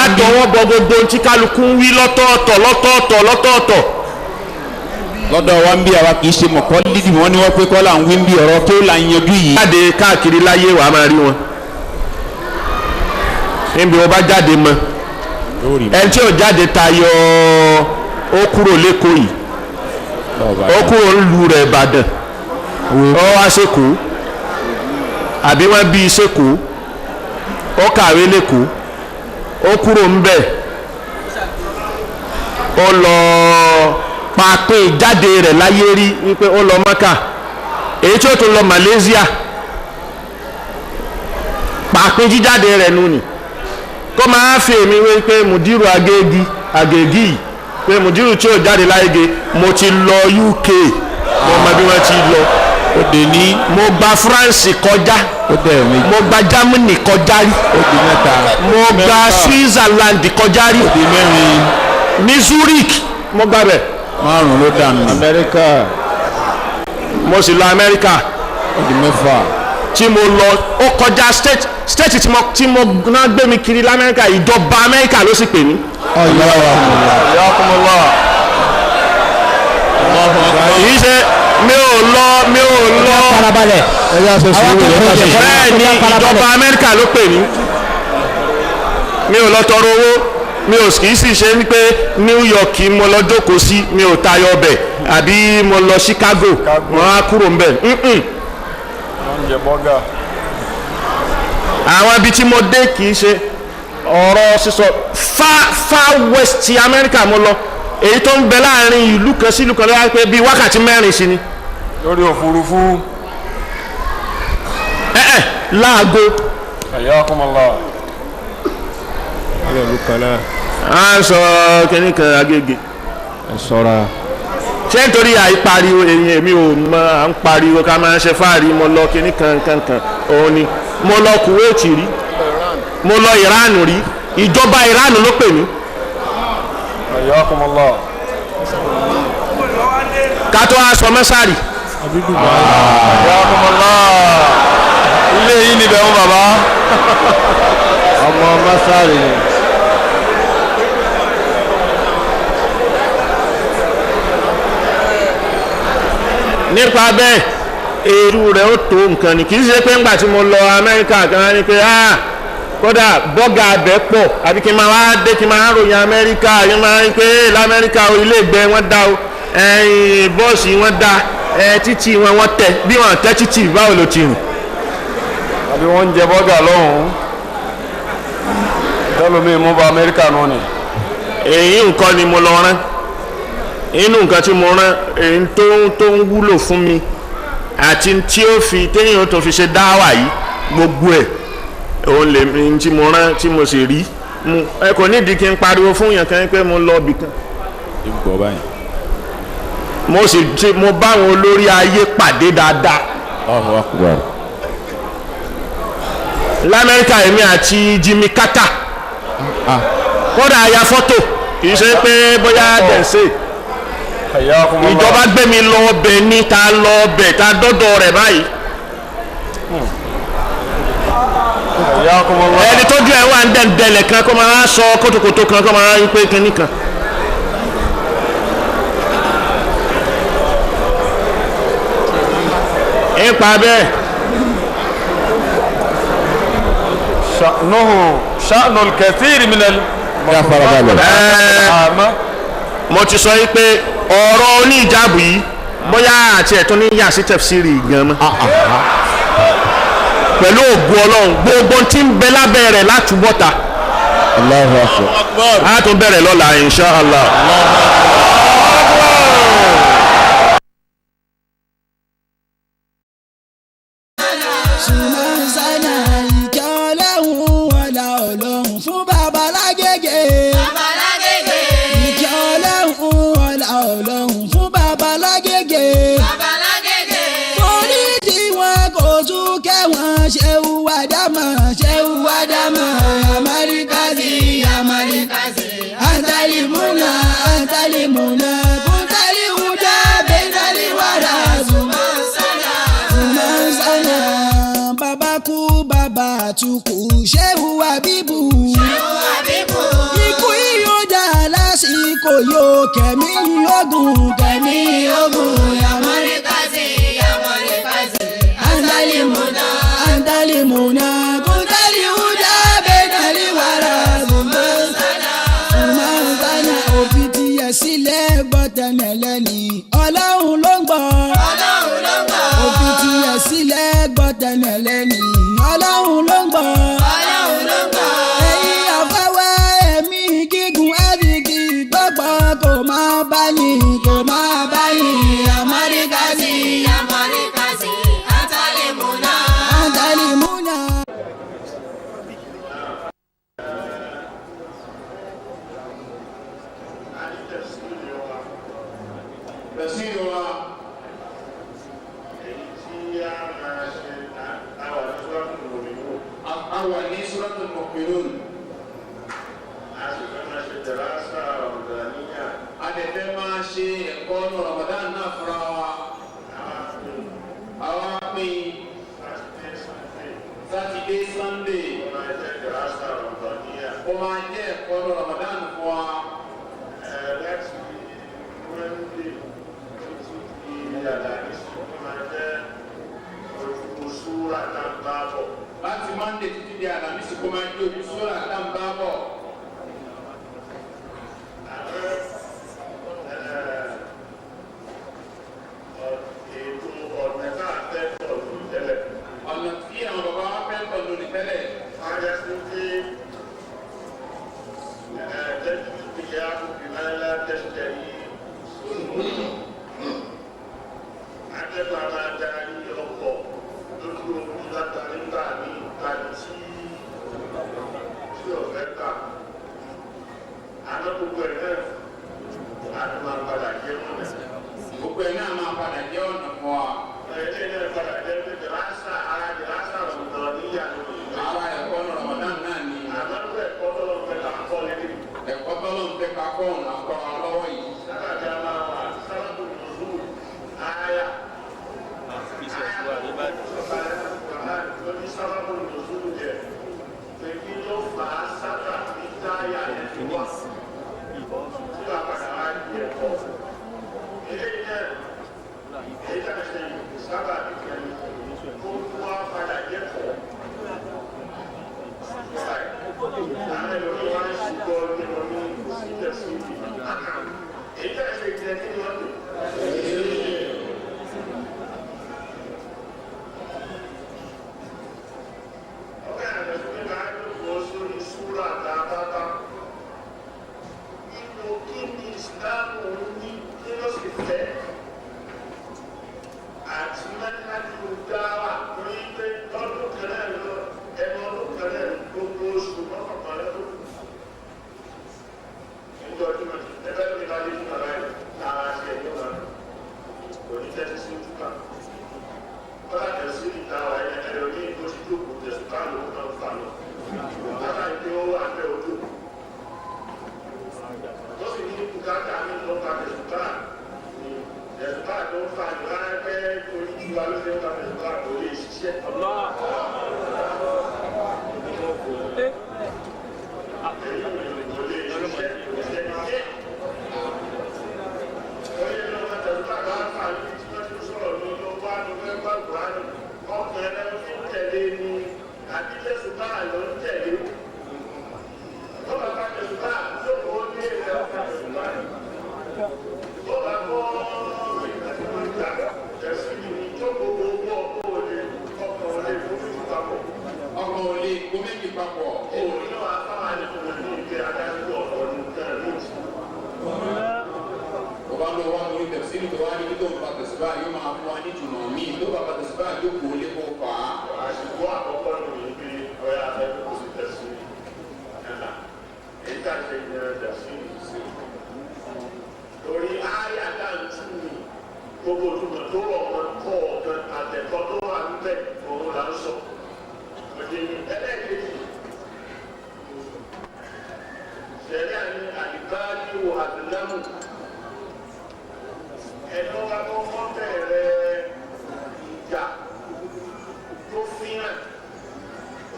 àádọ́wọ́ bọ gbogbo tí kálukú ń wí lọ́tọ̀ọ̀tọ̀ lọ́tọ̀ọ̀tọ̀ lọ́tọ̀ọ̀tọ̀. Lọ́dọ̀ wa ń bí àwa kì í ṣe mọ̀kọ́lídì wọ́n ní wọ́n pé kọ́ là ń wí ń bí ọ̀rọ̀ tó là ń yanjú yìí. Jáde káàkiri láyé wàá máa rí wọn níbi wọn bá jáde mọ ẹni tí ò jáde tayọ ó kúrò lẹ́kọ̀ọ́ yìí ó kúrò ńlu rẹ̀ Ìbàdàn ó wá sẹ́kọ̀ọ́ àbí wọ́n bí i sẹ́kọ̀ọ́ ó kàwé lẹ́kọ̀ọ́ ó kúrò ńbẹ̀ ó lọ pàápín ìjáde rẹ̀ láyé rí wípé ó lọ Mọ́kà èyí tí ó tún lọ Malaysia pàápín jíjáde rẹ̀ nù ni kó máa fi èmi wé pé mùdírù agégi agégi pé mùdírù tí ò jáde láyége mo ti lọ UK mo mọ bí wọ́n ti lọ Ó dé ní. mo gba France kọjá Ó dẹ̀ méjì. mo gba Germany kọjá rí Ó di mẹ́ta. mo gba Switzerland kọjá rí Ó di mẹ́rin. ní Zurich mo gba bẹ̀ Márùn-ún ló dànù. Amẹ́ríkà. mo sì lọ Amẹ́ríkà Ó di mẹ́fà. tí mo lọ ó kọjá state tí mo náà gbé mi kiri lamẹ́ríkà ìjọba Amẹ́ríkà ló sì pè mí. Kì í ṣe mi ò lọ mi ò lọ. Farabalẹ̀. Bẹ́ẹ̀ ni ìjọba Amẹ́ríkà ló pè mí. Mi ò lọ tọrọ owó. Mi ò kì í sì ṣe ní pé New York mo lọ jókòó sí, mi ò tayọ ọbẹ̀, àbí mo lọ Chicago mo á kúrò ńbẹ̀. Wọ́n ń jẹ bọ́gà. Àwọn ibi tí mo dé kì í ṣe ọ̀rọ̀ sísọ. Far far west ti Amẹ́ríkà mo lọ, èyí tó ń bẹ láàrin ìlú kan sí ìlú kan lọ́wọ́ pé bíi wákàtí 4 sí ni. Lórí òfurufú. Láago. Hayyakumullah. A sọ kínní kan Agége. Ẹ ṣọ́ra. Ṣé nítorí àìpariwo èyí èmi ò mọ à ń pariwo ká máa ń ṣe fáàrí mo lọ kínní kan kan kan òun ni mo lọ Kuwait rí, mo lọ Iran rí, ìjọba Iran ló pè mí. Hayyakumullah. Ká tó a sọ mọ́sárì. Hayyakumullah. Ilé yìí níbẹ̀ ń bàbá. Ọmọ mọ́sárì ni. Nípa bẹ́ẹ̀ èrú rẹ̀ ó tó nǹkan ni, kì í ṣe pé ńgbà tí mo lọ Amẹ́ríkà kan ní pé kódà bọ́gà abẹ pọ̀ àbí kí n máa wá dé kí n máa ròyìn Amẹ́ríkà, kí n máa rí pé lamẹ́ríkà o, ilé ìgbẹ́ wọn dá o, bọ́ọ̀sì wọn dá, títì wọn wọ́n tẹ, bí wọ́n tẹ títì báwo ló ti rìn. Àbí wọ́n ń jẹ bọ́gà lọ́hùn-ún. Tẹ́lómi mú bá Amẹ́ríkà nù ni. Èyí nǹkan ni mo lọ rán, inú nǹkan tí mo rán èyí tó ń wúlò fún mi àti tí ó fi téèyàn tó fi ṣe dáwà yìí gbogbo ẹ̀ òun lè mi tí mo rán tí mo sì rí mu. Ẹ kò nídìí kí n pariwo fún yàn kan pé mo lọ ibì kan. Mo sì ti mo bá àwọn olórí ayé pàdé dáadáa. Lamẹ́ríkà èmi àti Jimmy Carter kódà ya fọ́tò, kì í ṣe pé bóyá dẹ̀nsẹ̀ ìjọba gbé mi lọ ọbẹ̀ ní ta lọ ọbẹ̀ ta dọ́dọ̀ rẹ̀ báyìí. Ẹni tó ju ẹ̀ wà ń dẹ̀ndẹ̀lẹ̀ kan kó máa sọ kótókótó kan kó máa ń pé kínní kan. Nípa bẹ́ẹ̀. Sha'nuhu sha'nu al-kathir min al. Mo ti sọ yìí pé ọ̀rọ̀ oníjàbù yìí bóyá àti ẹ̀tún ní yà sí tẹ̀fsírì gan mọ́. Pẹ̀lú ògùn Ọlọ́run gbogbo tí ń bẹ lábẹ́ rẹ̀ látúbọ̀ta. A tún bẹ̀rẹ̀ lọ́la insha Allah. Yóò kẹ̀mí ogun kẹ̀mí ogun Yamarikazi Yamarikazi Antalimuna Antalimuna Kuntalihuda Benaliwara Zumansana Zumansana. Òfin ti yẹ sílẹ̀ gbọ́tẹ̀nẹ̀ lẹ́ni Ọlọ́run ló ń gbọ́. Ọlọ́run ló ń gbọ́. Òfin ti yẹ sílẹ̀ gbọ́tẹ̀nẹ̀ lẹ́ni Ọlọ́run ló ń gbọ́. Ọlọ́run ló ń gbọ́. Ẹ̀yin àfẹ́wẹ́ ẹ̀mí gígùn ẹ̀ríkì gbọ́gbọ́ kò máa bá yín kò máa bá yín. Yamarikazi Yamarikazi Antalimuna Antalimuna. Àwa ní Suratul Mu'minun. A dẹ̀ fẹ́ máa ṣe ẹ̀kọ́ ní Ramadan náà fúnra wa. Àwa pín Sátidé Sunday. Ó máa jẹ́ ẹ̀kọ́ ní Ramadan fún wa. Láti Monday títí di Àlàmísì kó máa jẹ́ ojú sóra tá ń bá bọ̀. Al-i'jabu bima la tashtahi akẹ́kọ̀ọ́ a máa darí ọkọ̀ lójú ogun látàrí gbà ní ìtàgé tí ọ̀fẹ́ gbà. Àná gbogbo ẹ̀ náà a tún máa padà jẹ́ ọ̀nà. Gbogbo ẹ̀ náà máa padà jẹ́ ọ̀nà fún wa. Ẹ̀ẹ́dẹ́ náà padà jẹ́ pé dìrásà ara dìrásà ọ̀nà níyà lórí. Ara ẹ̀kọ́ ní Ramadan náà ni. Àmọ́ nígbà ẹ̀kọ́ tó lọ́n fẹ́ ká kọ́ lélẹ̀. Ẹ̀kọ́ tó lọ́n fẹ́ ká kọ́ ọ̀nà àkọ́ra lọ́wọ́ yìí. Sábàbí a máa wà sábàbí nùzúù áyà. Lórí sábàbí nùzúù jẹ, pèkí ló fà á sábà ní táyà ẹ̀ wá. Tí wàá padà wá di ẹ̀kọ́. Eléyìí náà, èyí tá a ṣe sábàbí kan kó wá padà jẹ́kọ̀ọ́. Àwọn ẹlòmíì wá ń ṣùgbọ́n nínú ní ìtẹ̀sí. Èyí tá a ṣe ìjẹ nínú ọdún. Ọ̀gá àgbẹ̀ tó máa ń lò sórí súrà dáadáa. Ipò kí ni Ìsìláàmù ní kí ló sì fẹ́? Àti mẹ́tàdínlógún dáwà torí pé lọ́dún kan náà lọ ẹnu ọdún kan náà gbogbo oṣù mọ́kànlá lọ́dún. Nígbà ọdún náà ẹgbẹ́ mi bá dé fún bàbá yìí lára ṣe ẹ̀yọ́ máa kò ní tẹ́tí sí ojú kan. Bọ́lá tẹ̀sí ìta wà ẹ̀ ẹ̀rọ ní ìlú ti jókòó tẹ̀sùn ká lòun náà fà lọ. Bàbá yìí pé ó wà ń bẹ ojú. Tó sì ní bùkátà mi ló ń fa tẹ̀sùn ká. Tẹ̀sùn ká tó ń fa ìwà ẹgbẹ́ orí tiwa ló ṣe ń fa tẹ̀sùn ká kò lè ṣiṣẹ́. Ọkọ̀ ò lè kó méjì papọ̀. Èmi náà afáwọn àlejò ní ìgbé adájọ́ ọ̀pọ̀ nǹkan ní Ọba lọ wá lórí tẹ̀síìrì tó wá ní tó ń fa tẹ̀síbá yóò máa fún wa ní ìtumọ̀ míì tó bá fa tẹ̀síbá jókòó lé kó fà á. Àsìkò àkọ́kọ́ nù ní pé ọ̀yà afẹ́fẹ́ kò sí tẹ̀síìrì. Èyí tá a ṣe ní tẹ̀síìrì sí. Torí áyà tá à ń tú mi, gbogbo ìtumọ̀ tó rọ̀ mọ́ kọ́ ọ̀kan àtẹ̀kọ́ tó wà níbẹ̀ òun là ń sọ. Òde ní ẹlẹ́ẹ̀kejì. Sẹ̀ríà ní àdìbáàdì wò àdìlámù. Ẹnu wa kọ́kọ́ bẹ̀rẹ̀ ìjà tó fihàn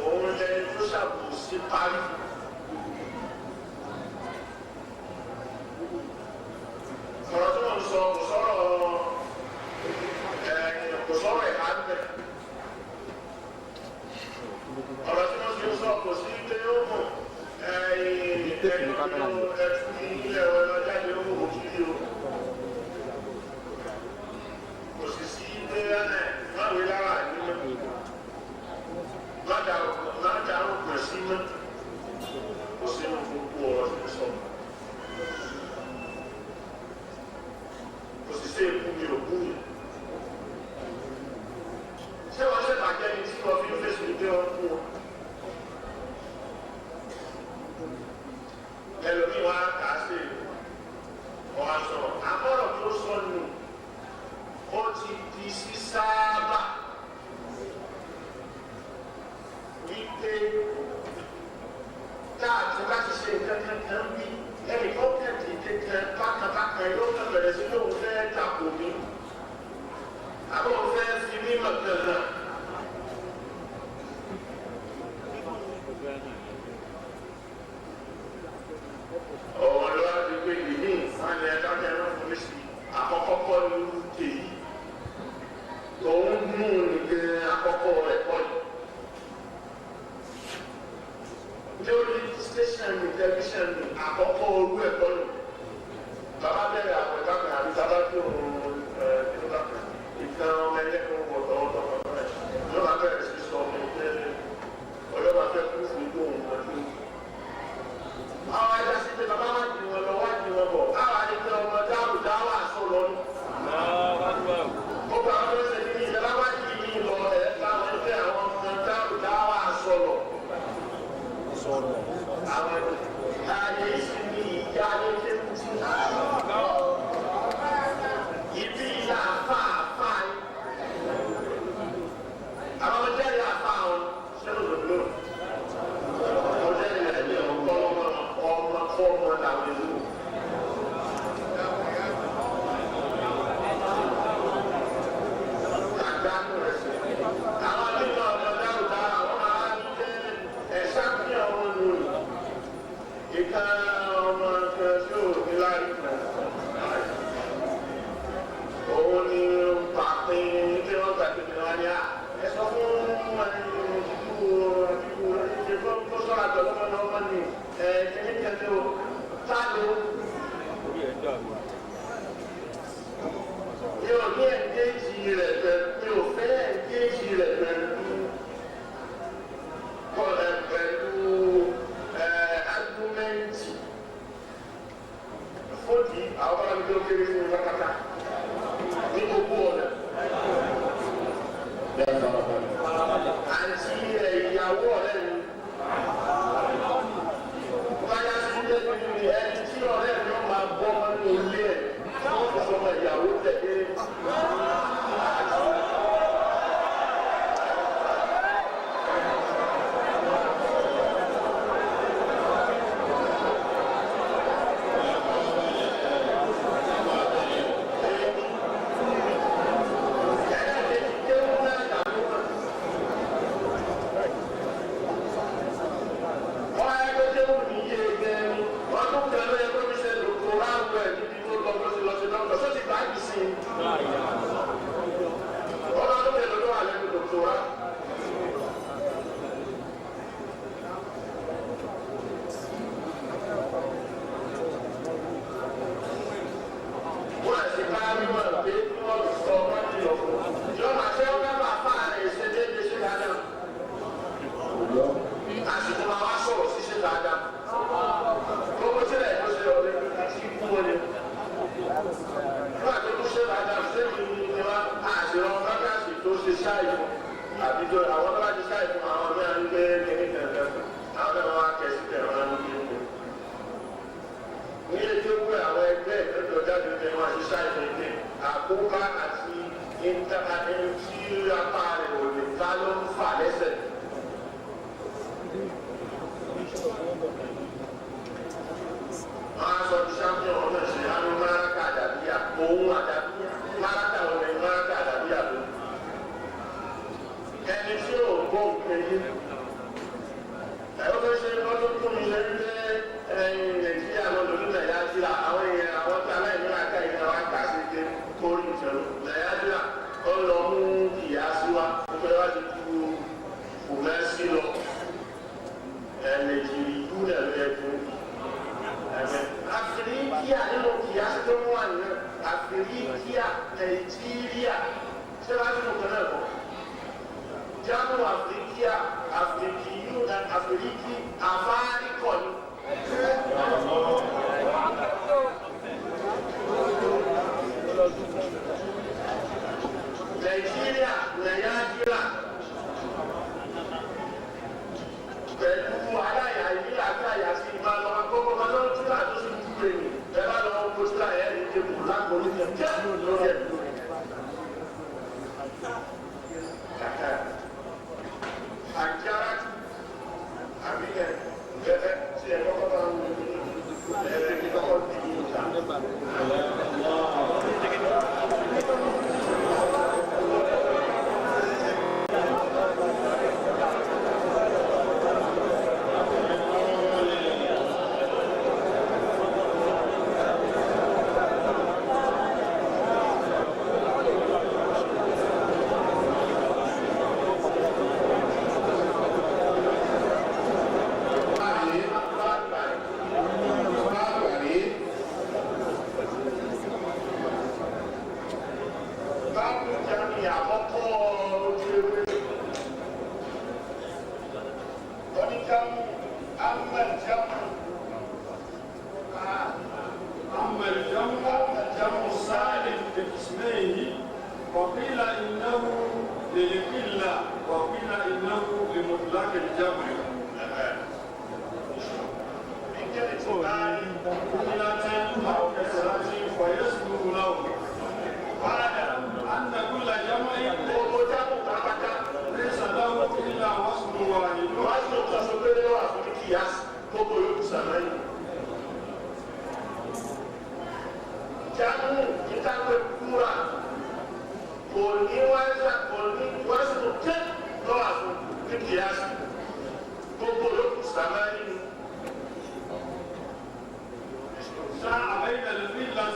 òun lẹni tó ṣàbòsí parí. Ọ̀rọ̀ tí wọ́n sọ kò sọ̀rọ̀ kò sọ̀rọ̀ ẹ̀ka ń bẹ̀. Ọ̀rọ̀ tí wọ́n ti sọ kò sí pé ó mọ̀ ẹ̀ẹ́dẹ́gbẹ̀rún ilẹ̀ ọ̀rọ̀ jáde ó mọ̀ òkìlì o. Kò sì sí pé ẹ̀ máwé lára ní mọ́. Má dàrú kò sí mọ́. Kò sínú gbogbo ọ̀rọ̀ tí mo sọ. Kò sì sí èkú mi ò kú mi. Ṣé wọ́n ṣe bàjẹ́ ni tí wọ́n fi ń fèsì ní pé wọ́n kú wọn? Ẹlòmíì wá kà á sí ọ̀hún sọ̀rọ̀. Àmọ́rọ̀ tó sọnù ó ti di sísáábà wípé tá a ti bá ti ṣe nǹkan kankan bí ẹnìkan kẹ̀dì kankan bákanbákan yóò kàn bẹ̀rẹ̀ sí lóun fẹ́ takò mí àbọ̀ fẹ́ fi mí mọ̀ kankan. Ọ̀rọ̀ ló wá ti pé ìní ìfúnni ẹ̀dá kẹrin fún mi sí àkọ́kọ́ kọ́ ní orúkẹ yìí tòun mú nìkan àkọ́kọ́ rẹ̀ kọ́ yìí. Lórí station mi tẹlifíṣàn mi àkọ́kọ́ orú ẹ̀kọ́ nù. Bàbá bẹ̀rẹ̀ àwọn ẹ̀ka kan àbí bàbá tó ìkan ọmọ ẹlẹ́kùn wọ̀tọ̀ ọ̀tọ̀ ọ̀tọ̀ rẹ̀. Ló bá bẹ̀rẹ̀ sí sọ fún mi pé ọlọ́ba fẹ́ kú fún igbó òun ọdún. Àwọn ẹja sí pé bàbá má di wọn lọ Ìka ọmọ kan tí ò ní láàrin kan. Òun ni pàpín tí wọ́n gbà pé wọ́n ní à. Ẹ sọ fún ẹni ìdìbò ìdìbò kó sọ̀rọ̀ àtọ̀lọ́mọ náà wọ́n ní ẹ̀ kíní kẹ́lẹ́ o. Táàlù. Mi ò ní ẹ̀ńgéjì rẹ̀ pẹ̀lú mi ò fẹ́ ẹ̀ńgéjì rẹ̀ pẹ̀lú ágúmẹ́ǹtì fóòtì àwọn ọmọ mi tó kéré sí mi pátápátá ní gbogbo ọ̀nà. Àǹtí rẹ̀ ìyàwó ọ̀rẹ́ mi báyà sí ilé mi ẹni tí ọ̀rẹ́ mi ó máa bọ́ ọmọ ní ilé ẹ̀ wọ́n fi sọmọ ìyàwó tẹ̀lé.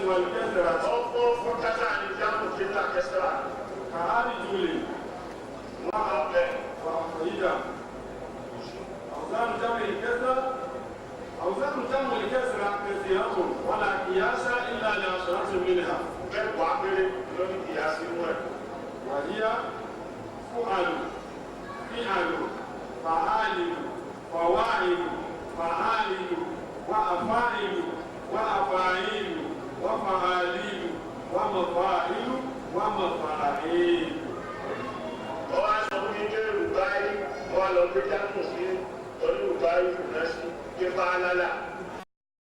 والكسرة. Ọ̀pọ̀ fún kásá ni jámù kílà kẹsàrà. كأرجل Wọ́n á bẹ̀. وأفئدة. أوزان جمع الكسرة، أوزان جمع الكسرة كثيرة ولا قياس إلا لعشرة منها. Mẹ́wàá péré lórí kìyàsí inú ẹ̀. وهي فعل، فعل، فعالل، فواعل، فعالل، وأفاعل، وأفاعيل، وفعاليل، ومفاعل، ومفاعيل. Wọ́n wá sọ fún mi pé rùbáyé wọ́n lọ gbé jámù sí orí rùbáyé kùnà sí pé fàálálà.